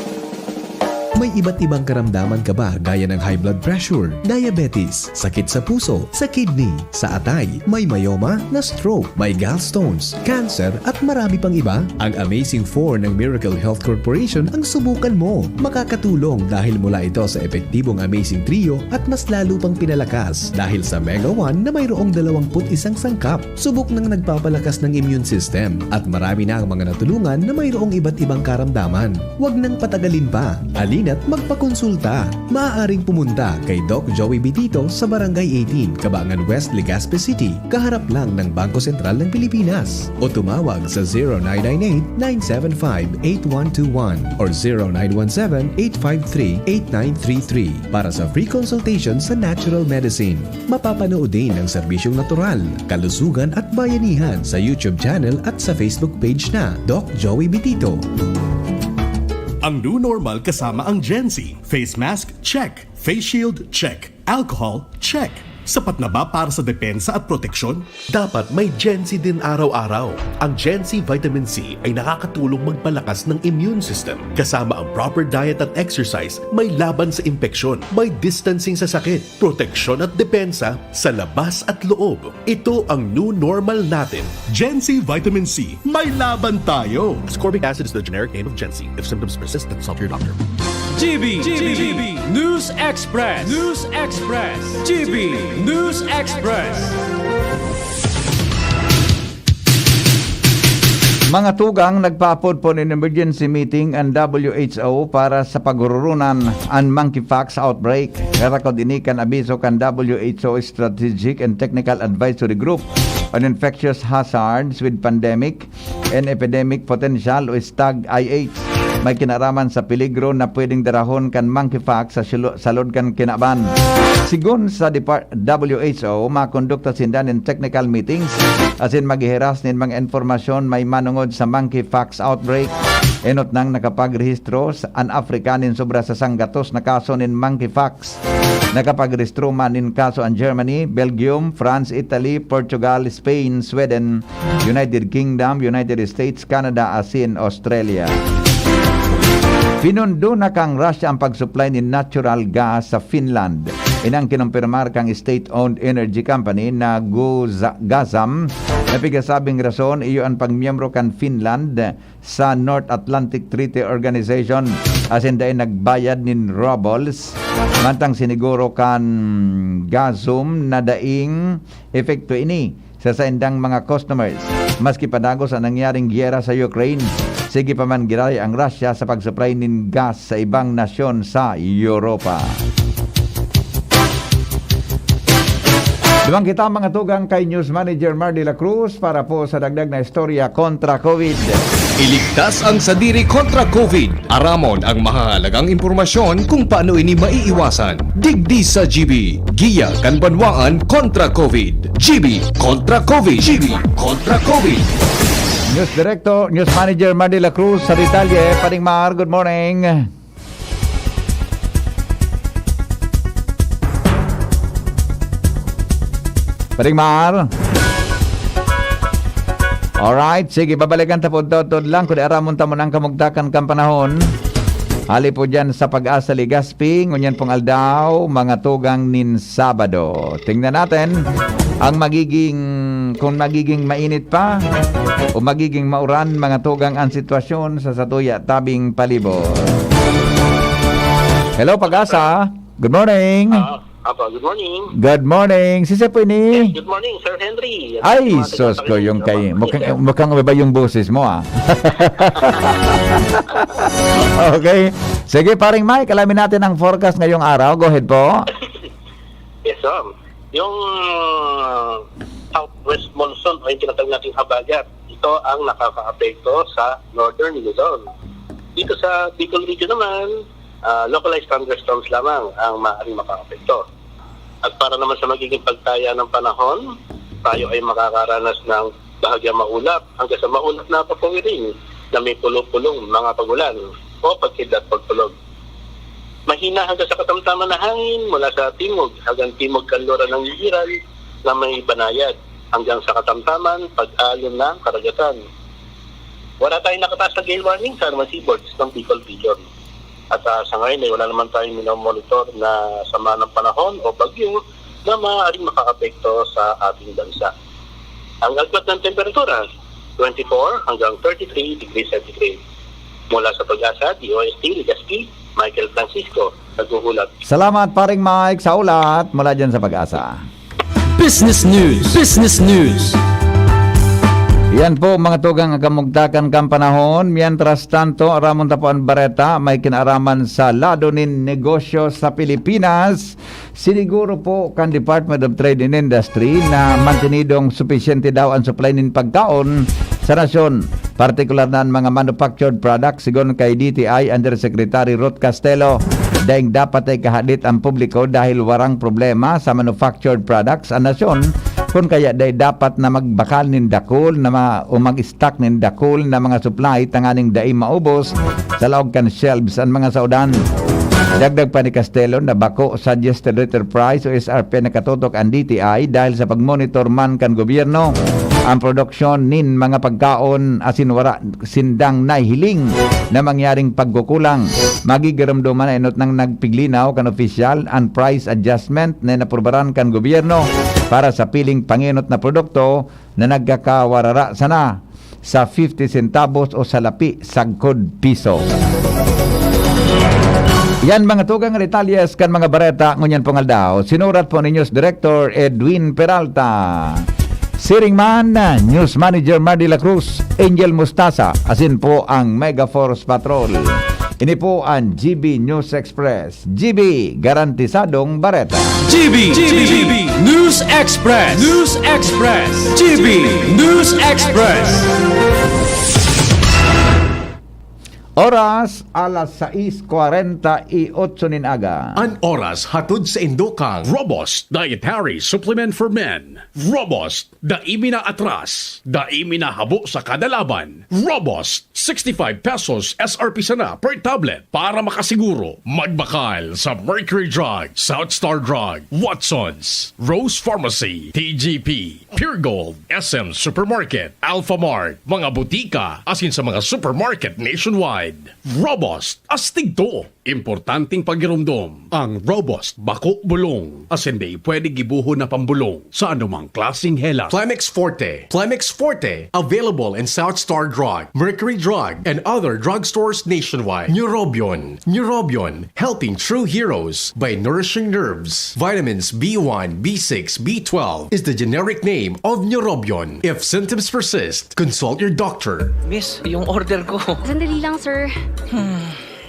May iba't ibang karamdaman ka ba gaya ng high blood pressure, diabetes, sakit sa puso, sa kidney, sa atay, may myoma, na-stroke, may gallstones, cancer at marami pang iba? Ang Amazing four ng Miracle Health Corporation ang subukan mo. Makakatulong dahil mula ito sa epektibong Amazing Trio at mas lalo pang pinalakas dahil sa Mega one na mayroong dalawampu't isang sangkap. Subok ng nagpapalakas ng immune system at marami na ang mga natulungan na mayroong iba't ibang karamdaman. Huwag nang patagalin pa. Halina't magpakonsulta. Maaaring pumunta kay Doc Joey Bitito sa Barangay eighteen, Cabangan West, Legazpi City, kaharap lang ng Bangko Sentral ng Pilipinas. O tumawag sa zero nine nine eight, nine seven five, eight one two one or zero nine one seven, eight five three, eight nine three three para sa free consultation sa natural medicine. Mapapanood din ang serbisyong natural, kalusugan at bayanihan sa YouTube channel at sa Facebook page na Doc Joey Bitito. Ang new normal kasama ang Gen Z. Face mask, check. Face shield, check. Alcohol, check. Sapat na ba para sa depensa at proteksyon? Dapat may Gen Z din araw-araw. Ang Gen Z Vitamin C ay nakakatulong magpalakas ng immune system, kasama ang proper diet at exercise, may laban sa impeksyon, may distancing sa sakit, proteksyon at depensa sa labas at loob. Ito ang new normal natin. Gen Z Vitamin C, may laban tayo! Ascorbic acid is the generic name of Gen Z. If symptoms persist, consult your doctor. G B, G B, News Express, News Express, G B, News Express. Mga tugang, nagpaapod po nin emergency meeting ang W H O para sa paghururunan an monkeypox outbreak. Katakod ini kan abiso kan W H O Strategic and Technical Advisory Group on Infectious Hazards with Pandemic and Epidemic Potential o stag I H. May kinaraman sa peligro na pwedeng darahon kan monkeypox sa silo- salod kan kinaban. Sigon sa Depart- W H O, makondukta sinda nin technical meetings asin maghihiras nin mga impormasyon may manongod sa monkeypox outbreak. Enot nang nakapagrehistro sa an Africa nin sobra sa sanggatos na kaso nin monkeypox. Nakapagrehistro man nin kaso an Germany, Belgium, France, Italy, Portugal, Spain, Sweden, United Kingdom, United States, Canada asin Australia. Pinundo na kan Russia ang pag-supply nin natural gas sa Finland. Ini ang kinumpirmar kan state-owned energy company na Guza- Gazam, na pigasabing rason iyo an pagmiyembro kan Finland sa North Atlantic Treaty Organization asin dai nagbayad nin rubles. Mantang siniguro kan Gazum na daing epekto ini sa saindang mga customers. Maski padagos an nangyaring giyera sa Ukraine, sige pa man giraray ang Russia sa pag-supply nin gas sa ibang nasyon sa Europa. Duman kita, mga tugang, kay News Manager Mar de la Cruz para po sa dagdag na istorya kontra COVID. Iligtas ang sadiri kontra COVID. Aramon ang mahahalagang impormasyon kung paano ini maiiwasan. Digdi sa G B, giya kan banwaan kontra COVID. G B kontra COVID. G B kontra COVID. News Director, News Manager Mar de la Cruz sa detalye. Paring Mar, good morning. Paring Mar. Alright, sige, babalikan ta po dodod lang kun aramon ta mo nang kamugtakan kan panahon. Hali po dyan sa Pag-asa Legazpi, ngunyan pong aldaw, mga tugang nin Sabado. Tingnan natin ang magiging kung magiging mainit pa o magiging mauran, mga tugang, ang sitwasyon sa satuya tabing palibot. Hello, Pag-asa. Good morning. Ah, apa, good morning. Good morning. Sisya po ini? Yes, good morning, Sir Henry. At Ay, mga sus ko, tagapakinig yung sa kay, mga mukhang, mukhang iba yung boses mo, ah. Okay. Sige, Paring Mike, alamin natin ang forecast ngayong araw. Go ahead po. Yes, sir. Yung, uh, southwest monsoon o yung tinatawag nating habagat, ito ang nakakaapekto sa northern Luzon. Dito sa Bicol region naman, ah, localized thunderstorms lamang ang maaaring makaapekto. At para naman sa magiging pagtaya ng panahon, tayo ay makakaranas ng bahagyang maulap hanggang sa maulap na papawirin na may pulo-pulong mga pagulan o pagkidlat pagtulog. Mahina hanggang sa katamtaman na hangin mula sa timog hanggang timog kanluran ng Igiran na may banayad hanggang sa katamtaman pag-aalon ng karagatan. Wala tayong nakataas na gale warning sa anumang seaboards ng Bicol Region. At, ah, sa ngayon ay wala naman tayong minomonitor na sama ng panahon o bagyo na maaaring makaapekto sa ating bansa. Ang agwat ng temperatura, twenty-four hanggang thirty-three degrees centigrade. Mula sa Pag-asa, D O S T, Legazpi, Michael Francisco, naghuhulat. Salamat, Paring Mike, sa ulat mula dyan sa Pag-asa. Business News. Business News. Yan po, mga tugang, ang kamugtakan kan panahon. Mientras tanto, aramon ta po an bareta, may kinaaraman sa lado nin negosyo sa Pilipinas. Siniguro po kan Department of Trade and Industry na mantenidong supisyente daw ang supply nin pagkaon sa nasyon, partikular na an mga manufactured products, sigon kay D T I Undersecretary Ruth Castelo. Daing dapat ay kahadit ang publiko dahil warang problema sa manufactured products an nasyon, kun kaya dai dapat na magbakal nin dakul na ma-, o mag-stock nin dakul na mga supply tanganing dai maubos sa laog kan shelves an mga saodan. Dagdag pa ni Castelo na bako sa suggested retail price o S R P nakatutok an D T I dahil sa pagmonitor man kan gobyerno ang produksyon nin mga pagkaon asin wara sindang nahihiling na mangyaring pagkukulang. Magigiromdoman na enot nang nagpiglinaw kan opisyal an price adjustment na inaprubaran kan gobyerno para sa piling pangenot na produkto na nagkakawarara sana sa fifty centavos o salapi sagkod piso. Yan, mga tugang, detalyes kan mga bareta ngunyan pong aldaw. Sinurat po ni News Director Edwin Peralta. Siring man, News Manager Mardy La Cruz, Angel Mustasa, asin po ang Mega Force Patrol. Ini po ang G B News Express. G B, garantisadong bareta. G B, G B, News Express, News Express, G B News Express. Oras, alas sais kwarenta y otso nin aga. An oras hatod saindo kan Robust Dietary Supplement for Men. Robust, dai mi naatras, dai mi nahabo sa kada laban. Robust, sixty-five pesos S R P sana per tablet. Para makasiguro, magbakal sa Mercury Drug, South Star Drug, Watsons, Rose Pharmacy, T G P, Pure Gold, S M Supermarket, Alphamart, mga butika, asin sa mga supermarket nationwide. Robust, astig to! Importanteng pagiromdom, ang Robust bako bulong, asin dai pwede gibohon na pambulong sa anumang klaseng helat. Plemex Forte. Plemex Forte, available in South Star Drug, Mercury Drug, and other drugstores nationwide. Neurobion. Neurobion, helping true heroes by nourishing nerves. Vitamins B one, B six, B twelve is the generic name of Neurobion. If symptoms persist, consult your doctor. Miss, yung order ko. Sandali lang, sir.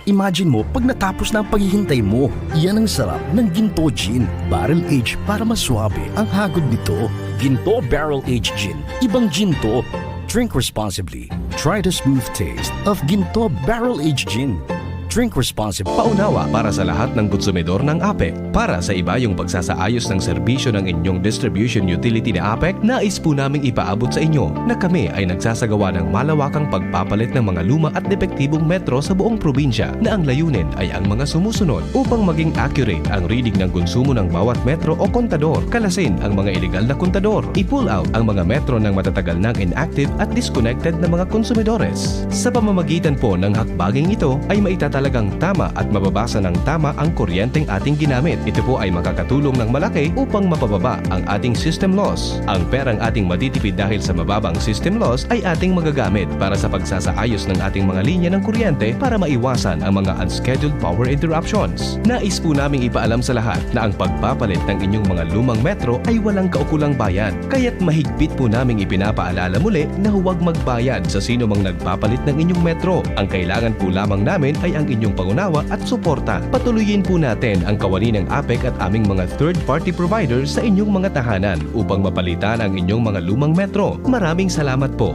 Imagine mo, pag natapos na ang paghihintay mo, yan ang sarap ng Ginto Gin. Barrel age para mas swabe ang hagod nito. Ginto Barrel Age Gin. Ibang gin to. Drink responsibly. Try the smooth taste of Ginto Barrel Age Gin. Drink responsibly. Paunawa para sa lahat ng konsumidor ng APEC. Para sa ibayong pagsasaayos ng serbisyo ng inyong distribution utility na APEC, nais po naming ipaabot sa inyo na kami ay nagsasagawa ng malawakang pagpapalit ng mga luma at depektibong metro sa buong probinsya, na ang layunin ay ang mga sumusunod. Upang maging accurate ang reading ng konsumo ng bawat metro o kontador, kalasin ang mga iligal na kontador, i-pull out ang mga metro ng matatagal nang inactive at disconnected na mga konsumidores. Sa pamamagitan po ng hakbanging ito ay maitatala talagang tama at mababasa ng tama ang kuryenteng ating ginamit. Ito po ay makakatulong ng malaki upang mapababa ang ating system loss. Ang perang ating matitipid dahil sa mababang system loss ay ating magagamit para sa pagsasaayos ng ating mga linya ng kuryente para maiwasan ang mga unscheduled power interruptions. Nais po naming ipaalam sa lahat na ang pagpapalit ng inyong mga lumang metro ay walang kaukulang bayad. Kaya't mahigpit po naming ipinapaalala muli na huwag magbayad sa sino mang nagpapalit ng inyong metro. Ang kailangan po lamang namin ay ang inyong pangunawa at suporta. Patuloyin po natin ang kawani ng APEC at aming mga third-party providers sa inyong mga tahanan upang mapalitan ang inyong mga lumang metro. Maraming salamat po.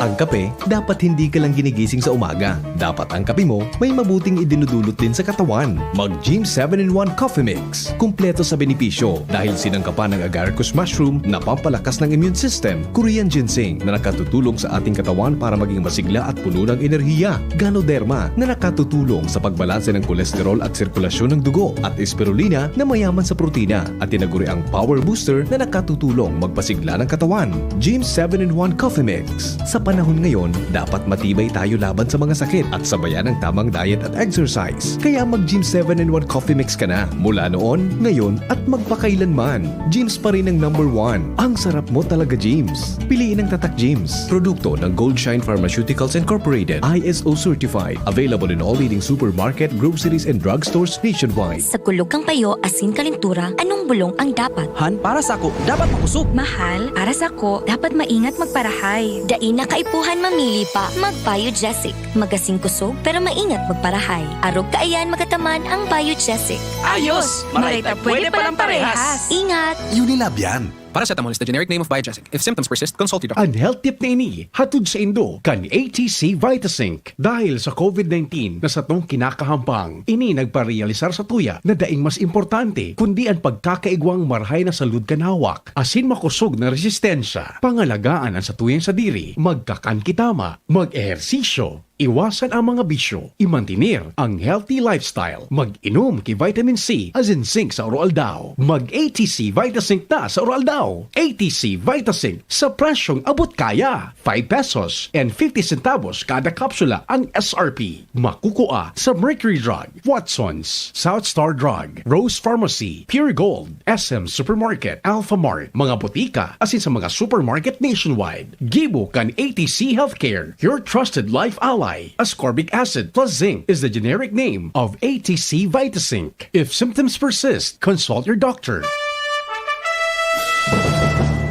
Ang kape, dapat hindi ka lang ginigising sa umaga. Dapat ang kape mo may mabuting idinudulot din sa katawan. Mag Gym seven in one Coffee Mix. Kumpleto sa benepisyo dahil sinangkapan ng agaricus mushroom na pampalakas ng immune system, Korean ginseng na nakatutulong sa ating katawan para maging masigla at puno ng enerhiya, Ganoderma na nakatutulong sa pagbalanse ng kolesterol at sirkulasyon ng dugo, at spirulina na mayaman sa protina at tinaguriang power booster na nakatutulong magpasigla ng katawan. Gym seven in one Coffee Mix. Sa panahon ngayon, dapat matibay tayo laban sa mga sakit at sabayan ng tamang diet at exercise. Kaya mag Gym seven in one Coffee Mix ka na mula noon, ngayon at magpakailanman. Gym pa rin ang number one. Ang sarap mo talaga, Gym. Piliin ang Tatak Gym. Produkto ng Goldshine Pharmaceuticals Incorporated, I S O certified. Available in all leading supermarket, groceries, and drugstores nationwide. Sa kulog kan payo asin kalentura, anong bulong ang dapat? Han, para sako, dapat makosog. Mahal, para sako, dapat maingat magparahay. Dai na kaipuhan mamili pa. Mag-Biogesic. Magasin kosog, pero maingat magparahay. Arog kaiyan magataman ang Biogesic. Ayos! Maray ta pwede palang parehas. Ingat! Unilab yan. Paracetamol is the generic name of Biogesic. If symptoms persist, consult your doctor. An health tip na ini hatod saindo kan A T C Vitazinc. Dahil sa COVID nineteen na satong kinakahampang, ini nagparealisar sa tuya na daing mas importante kundi an pagkakaigwang marahay na salud kan hawak asin makosog na resistensya. Pangalagaan an satuyang sadiri, magkakan ki tama, mag-ehersisyo, iwasan ang mga bisyo, imantener ang healthy lifestyle, mag-inom ki vitamin C asin zinc sa aroaldaw. Mag-A T C Vitazinc na sa aroaldaw. A T C Vitazinc sa presyong abot kaya. Five pesos and fifty centavos kada kapsula ang S R P. Makukua sa Mercury Drug, Watson's, South Star Drug, Rose Pharmacy, Pure Gold, S M Supermarket, Alpha Mart, mga botika, asin sa mga supermarket nationwide. Gibo kan A T C Healthcare, your trusted life ally. Ascorbic acid plus zinc is the generic name of A T C Vitazinc. If symptoms persist, consult your doctor.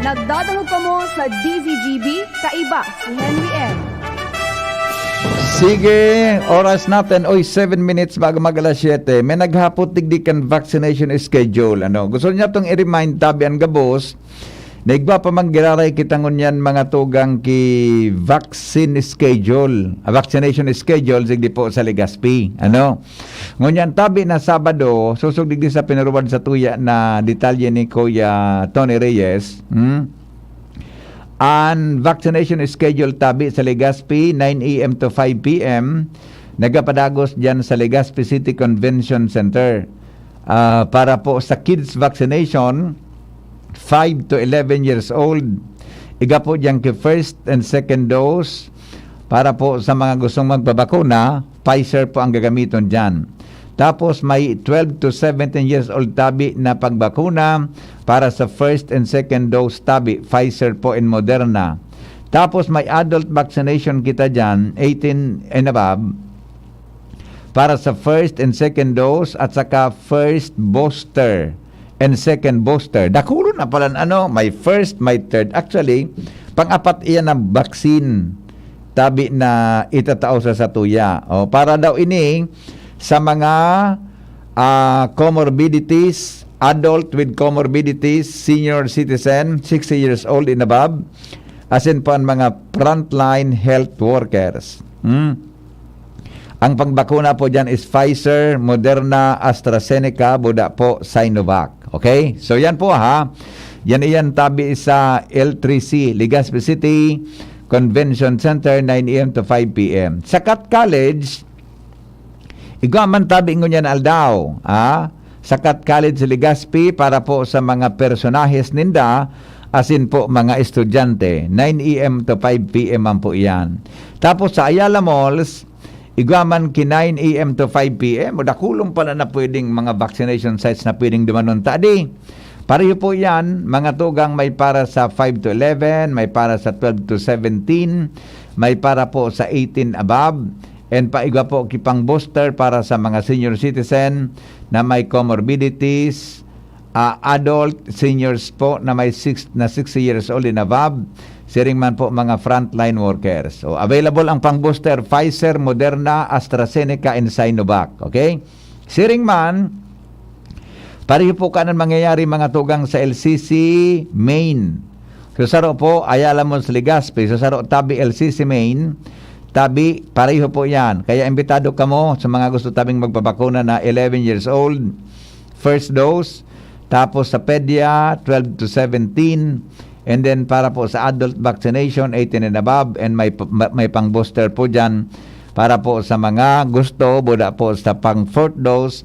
Nagdadangog kamo sa D Z G B, kaiba si Henry M. Sige, oras natin, oy, seven minutes bago mag alas siyete. May naghapot digdi kan vaccination schedule. Ano? Gusto niya tong i-remind tabi ang gabos. Naigwa pa man giraray kita ngunyan mga tugang ki vaccine schedule, ah, vaccination schedule, sigdi po sa Legazpi. Ano? Ngunyan tabi na Sabado, susog digdi sa pinaruwad sa tuya na detalye ni Kuya Tony Reyes. Hmm? An vaccination schedule tabi sa Legazpi, nine a m to five p m, nagapadagos diyan sa Legazpi City Convention Center. Ah, para po sa kids vaccination, five to eleven years old, iga po diyan ki first and second dose. Para po sa mga gustong magpabakuna, Pfizer po ang gagamiton diyan. Tapos may twelve to seventeen years old tabi na pagbakuna para sa first and second dose tabi, Pfizer po and Moderna. Tapos may adult vaccination kita diyan, eighteen and above, para sa first and second dose at saka first booster and second booster. Dakulo na pala, ano, may first, may third. Actually, pang-apat iyan na vaccine tabi na itatao sa satuya. O, para daw ini sa mga, ah, comorbidities, adult with comorbidities, senior citizen, sixty years old and above, asin po ang mga frontline health workers. Hmm? Ang pagbakuna po diyan is Pfizer, Moderna, AstraZeneca, buda po Sinovac. Okay? So yan po ha. Yan iyan tabi sa L three C, Legazpi City Convention Center, nine a m to five p m. Sa Cat College, igwa man tabi ngunyan aldaw, ha? Sa Cat College Legazpi para po sa mga personahes ninda, asin po mga estudyante, nine a m to five p m man po iyan. Tapos sa Ayala Malls, Igwa man ki nine a m to five p m, o dakulon pala na pwedeng mga vaccination sites na pwedeng dumanon ta di. Pareho po yan, mga tugang, may para sa five to eleven, may para sa twelve to seventeen, may para po sa eighteen above, and paigwa po ki pang booster para sa mga senior citizen na may comorbidities, ah, adult, seniors po na may six, na sixty years old and above, siring man po mga frontline workers. O, available ang pang-booster, Pfizer, Moderna, AstraZeneca, and Sinovac. Okay? Siring man, pareho po kanan mangyayari, mga tugang, sa L C C Maine. So, saro po, Ayala Mons, Legazpi. So, saro, tabi, L C C Maine. Tabi, pareho po yan. Kaya imbitado kamo sa mga gusto tabing magpabakuna na eleven years old, first dose. Tapos sa pedia, twelve to seventeen. And then para po sa adult vaccination, eighteen and above. And may, may pang-booster po dyan para po sa mga gusto, buda po sa pang-fourth dose,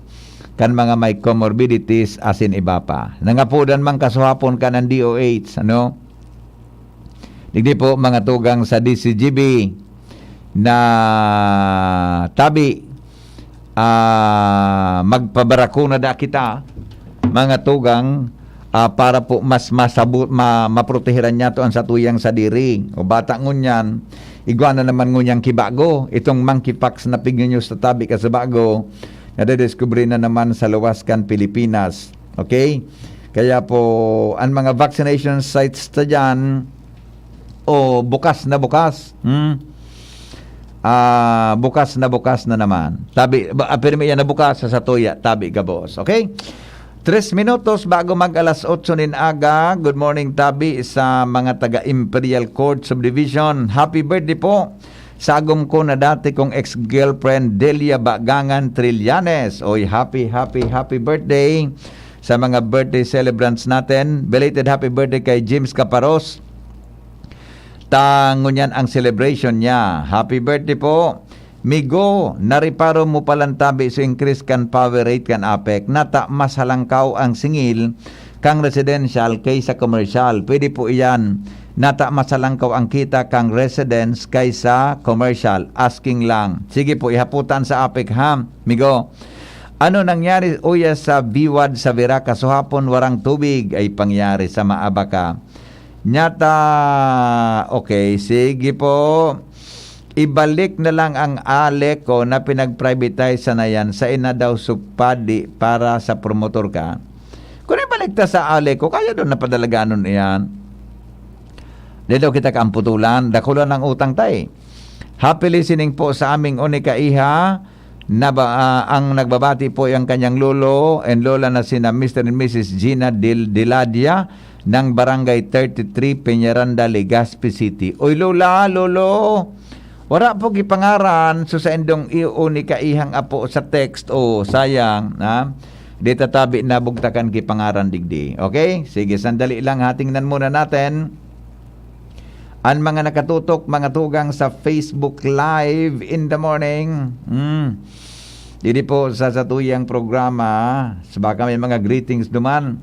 kan mga may comorbidities asin iba pa. Nangapodan man kasuhapon kan ang D O H, ano? Digdi po, mga tugang, sa D C G B na tabi, ah, magpabarakuna da kita, mga tugang, ah, para po mas masabu-, ma-, maprotehiran niyato ang satuyang sadiri. O bata ngunyan, igwa na naman ngunyang kibago, itong monkeypox na pignyunyos sa tabi ka sa bago, nadediskubre na naman sa luwas kan Pilipinas. Okay? Kaya po, ang mga vaccination sites ta dyan, o bukas na bukas. Hmm? Ah, bukas na bukas na naman. Tabi, ba, ah, pirmi yan na bukas sa satuya, tabi gabos. Okay? Tres minutos bago mag alas otso nin aga. Good morning, tabi, sa mga taga Imperial Court Subdivision. Happy birthday po sa agom ko na dati kong ex-girlfriend, Delia Bagangan Trillanes. Oy, happy, happy, happy birthday sa mga birthday celebrants natin. Belated happy birthday kay James Caparos. Ta ngunyan ang celebration niya. Happy birthday po. Migo, nariparo mo palan tabi so increase kan power rate kan APEC. Nata mas halangkaw ang singil kang residential kaysa commercial. Pwede po iyan. Nata mas halangkaw ang kita kang residence kaysa commercial. Asking lang. Sige po, ihaputan sa APEC ha, migo. Ano nangyari uya sa Biwad sa Virac? Kasuhapon warang tubig ay pangyari sa maaba ka. Nyata, okay, sige po. Ibalik na lang ang ALECO na pinag-privatize na yan. Sa ina daw supadi para sa promotor ka. Kung ibalik ta sa ALECO, kaya doon napadalaganon iyan. Di daw kita kaamputulan, dakulan ang utang ta eh. Happy listening po sa aming unika iha. Naba-, ah, ang nagbabati po ay ang kanyang lolo and lola na sina Mister and Missus Gina Dil-, Diladia ng Barangay thirty-three, Peñaranda, Legazpi City. Oy, lola, lolo, wara po gipangaran, so sa indong i-, unika ihang apo sa text, oh, sayang, ha? Di tatabi na bugtakan ki pangaran digdi. Okay? Sige, sandali lang ha. Tingnan muna natin. An mga nakatutok, mga tugang sa Facebook Live in the morning. Hmm. Didi po sa satuyang programa, sa baka may mga greetings duman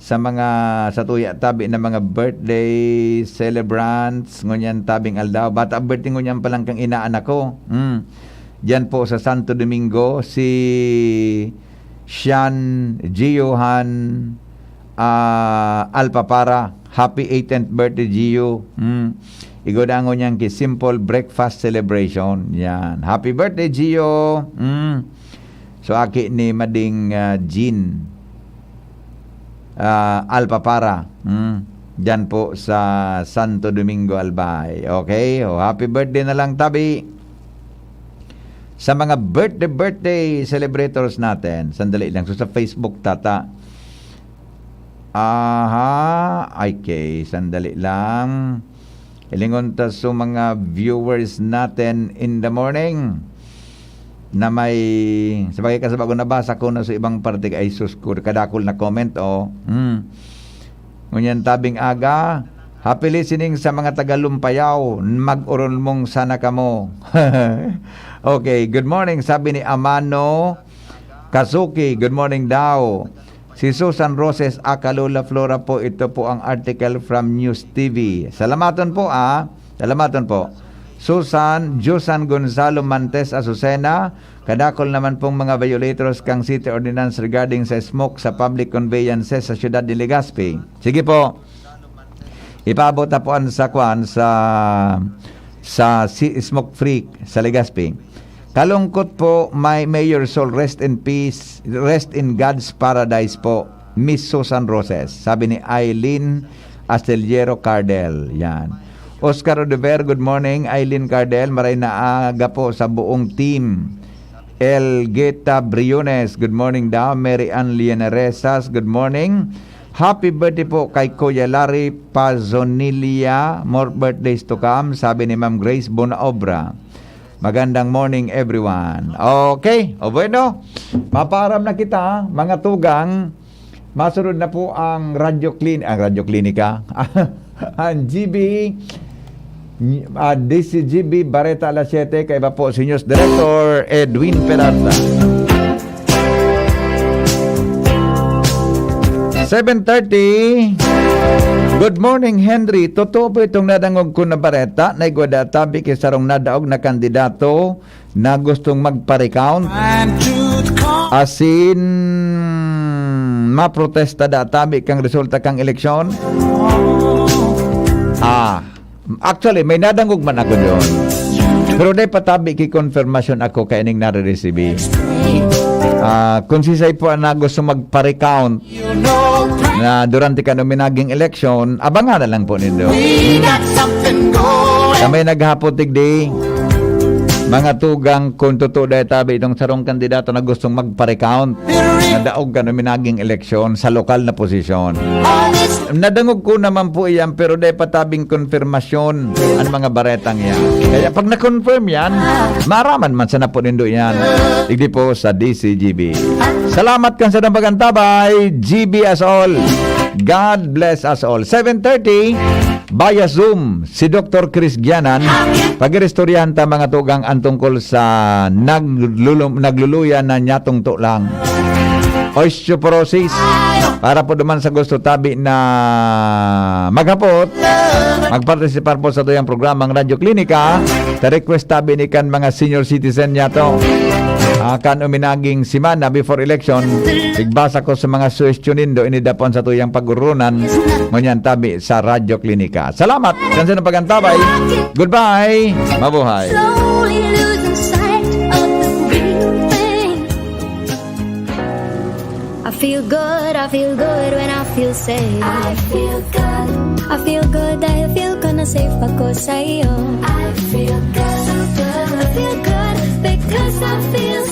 sa mga satuya tabi na mga birthday celebrants, ngunyan tabing aldaw. Bata birthday ngunyan pa lang kang inaanak ko. Hmm. Diyan po sa Santo Domingo, si Sian Gio Han, ah, Alpapara. Happy eighteenth birthday, Gio. Hmm. Igodangon niyan ki simple breakfast celebration. Yan. Happy birthday, Gio. Hmm. So, aki ni Mading, ah, Jean, ah, Alpapara. Hmm. Diyan po sa Santo Domingo, Albay. Okay? O, happy birthday na lang, tabi. Sa mga birthday, birthday celebrators natin, sandali lang. So, sa Facebook, tata. Aha, okay, sandali lang. Hilingon ta sa mga viewers natin in the morning na may, sa bagay ka sa bago nabasa ko na sa ibang parte, ay sus ko, kadakol na comment, oh. Hmm. Ngunyan tabing aga, happy listening sa mga taga Lumpayaw, mag-orolmong sana kamo. Okay, good morning, sabi ni Amano Kasuki, good morning daw. Si Susan Roses, aka Lola Flora po, ito po ang article from News T V. Salamaton po, ah. Salamaton po. Susan, Jusan Gonzalo Mantes Azucena, kadakol naman pong mga violators kan city ordinance regarding sa smoke sa public conveyances sa siyudad ni Legazpi. Sige po. Ipaabot na po an sa kwan, sa, sa si-, smoke free sa Legazpi. Kalungkot po, my Mayor Soul, rest in peace, rest in God's paradise po, Miss Susan Roses, sabi ni Eileen Astillero Cardel. Yan. Oscar Oduber, good morning. Eileen Cardel, maray na aga po sa buong team. Elgeta Briones, good morning daw. Mary Ann Lianaresas, good morning. Happy birthday po kay Kuya Larry Pazonilia. More birthdays to come, sabi ni Ma'am Grace Bonaobra. Magandang morning, everyone. Okay, o bueno, papaaram na kita, mga tugang. Masunod na po ang Radyo Clin-, ang Radyo Klinika. Ang G B, ah, D C G B Bareta alas siyete, kaiba po si News Director Edwin Peralta. Seven thirty. Good morning, Henry. Totoo po itong nadangog ko na bareta na igwa da tabi ki sarong nadaog na kandidato na gustong magpa-recount. Asin, maprotesta da tabi kang resulta kang eleksyon? Ah, actually, may nadangog man ako doon. Pero dai pa tabi ki konfirmasyon ako kay ining nare-receive. Ah, kung sisay po ang na gusto magpa-recount na durante kan uminaging eleksyon, abangan na lang po nindo. Kami naghapot digdi, mga tugang, kung totoo dai tabi itong sarong kandidato na gustong magpa-recount na daog kan uminaging eleksyon sa lokal na posisyon. Nadangog ko naman po iyan, pero dai pa tabing konfirmasyon ang mga baretang yan. Kaya pag na-confirm yan, maaraman man sana po nindo yan. Digdi po sa D C G B. Salamat kan sa dambagan tabay, G B as all. God bless us all. Seven thirty, via Zoom, si Doktor Chris Gianan. Pag-iristoryahan ta, mga tugang, ang tungkol sa naglulum-, nagluluya na nyatong tulang, osteoporosis. Para po duman sa gusto tabi na maghapot, magpartisipar po sa tuyang programang Radyo Klinika. Sa request tabi ni kan mga senior citizen niya to. Ah, kan uminaging semana before election, igbasa ko sa mga suhestyon nindo, ini dapon sa tuyang pag-urunan, ngunyan tabi sa Radyo Klinika. Salamat kan sa pagantabay. Goodbye. Mabuhay. Slowly losing sight of the real thing. I feel good, I feel good when I feel safe. I feel good. I feel good dahil feel ko na safe ako sa iyo. I feel good. I feel good because I feel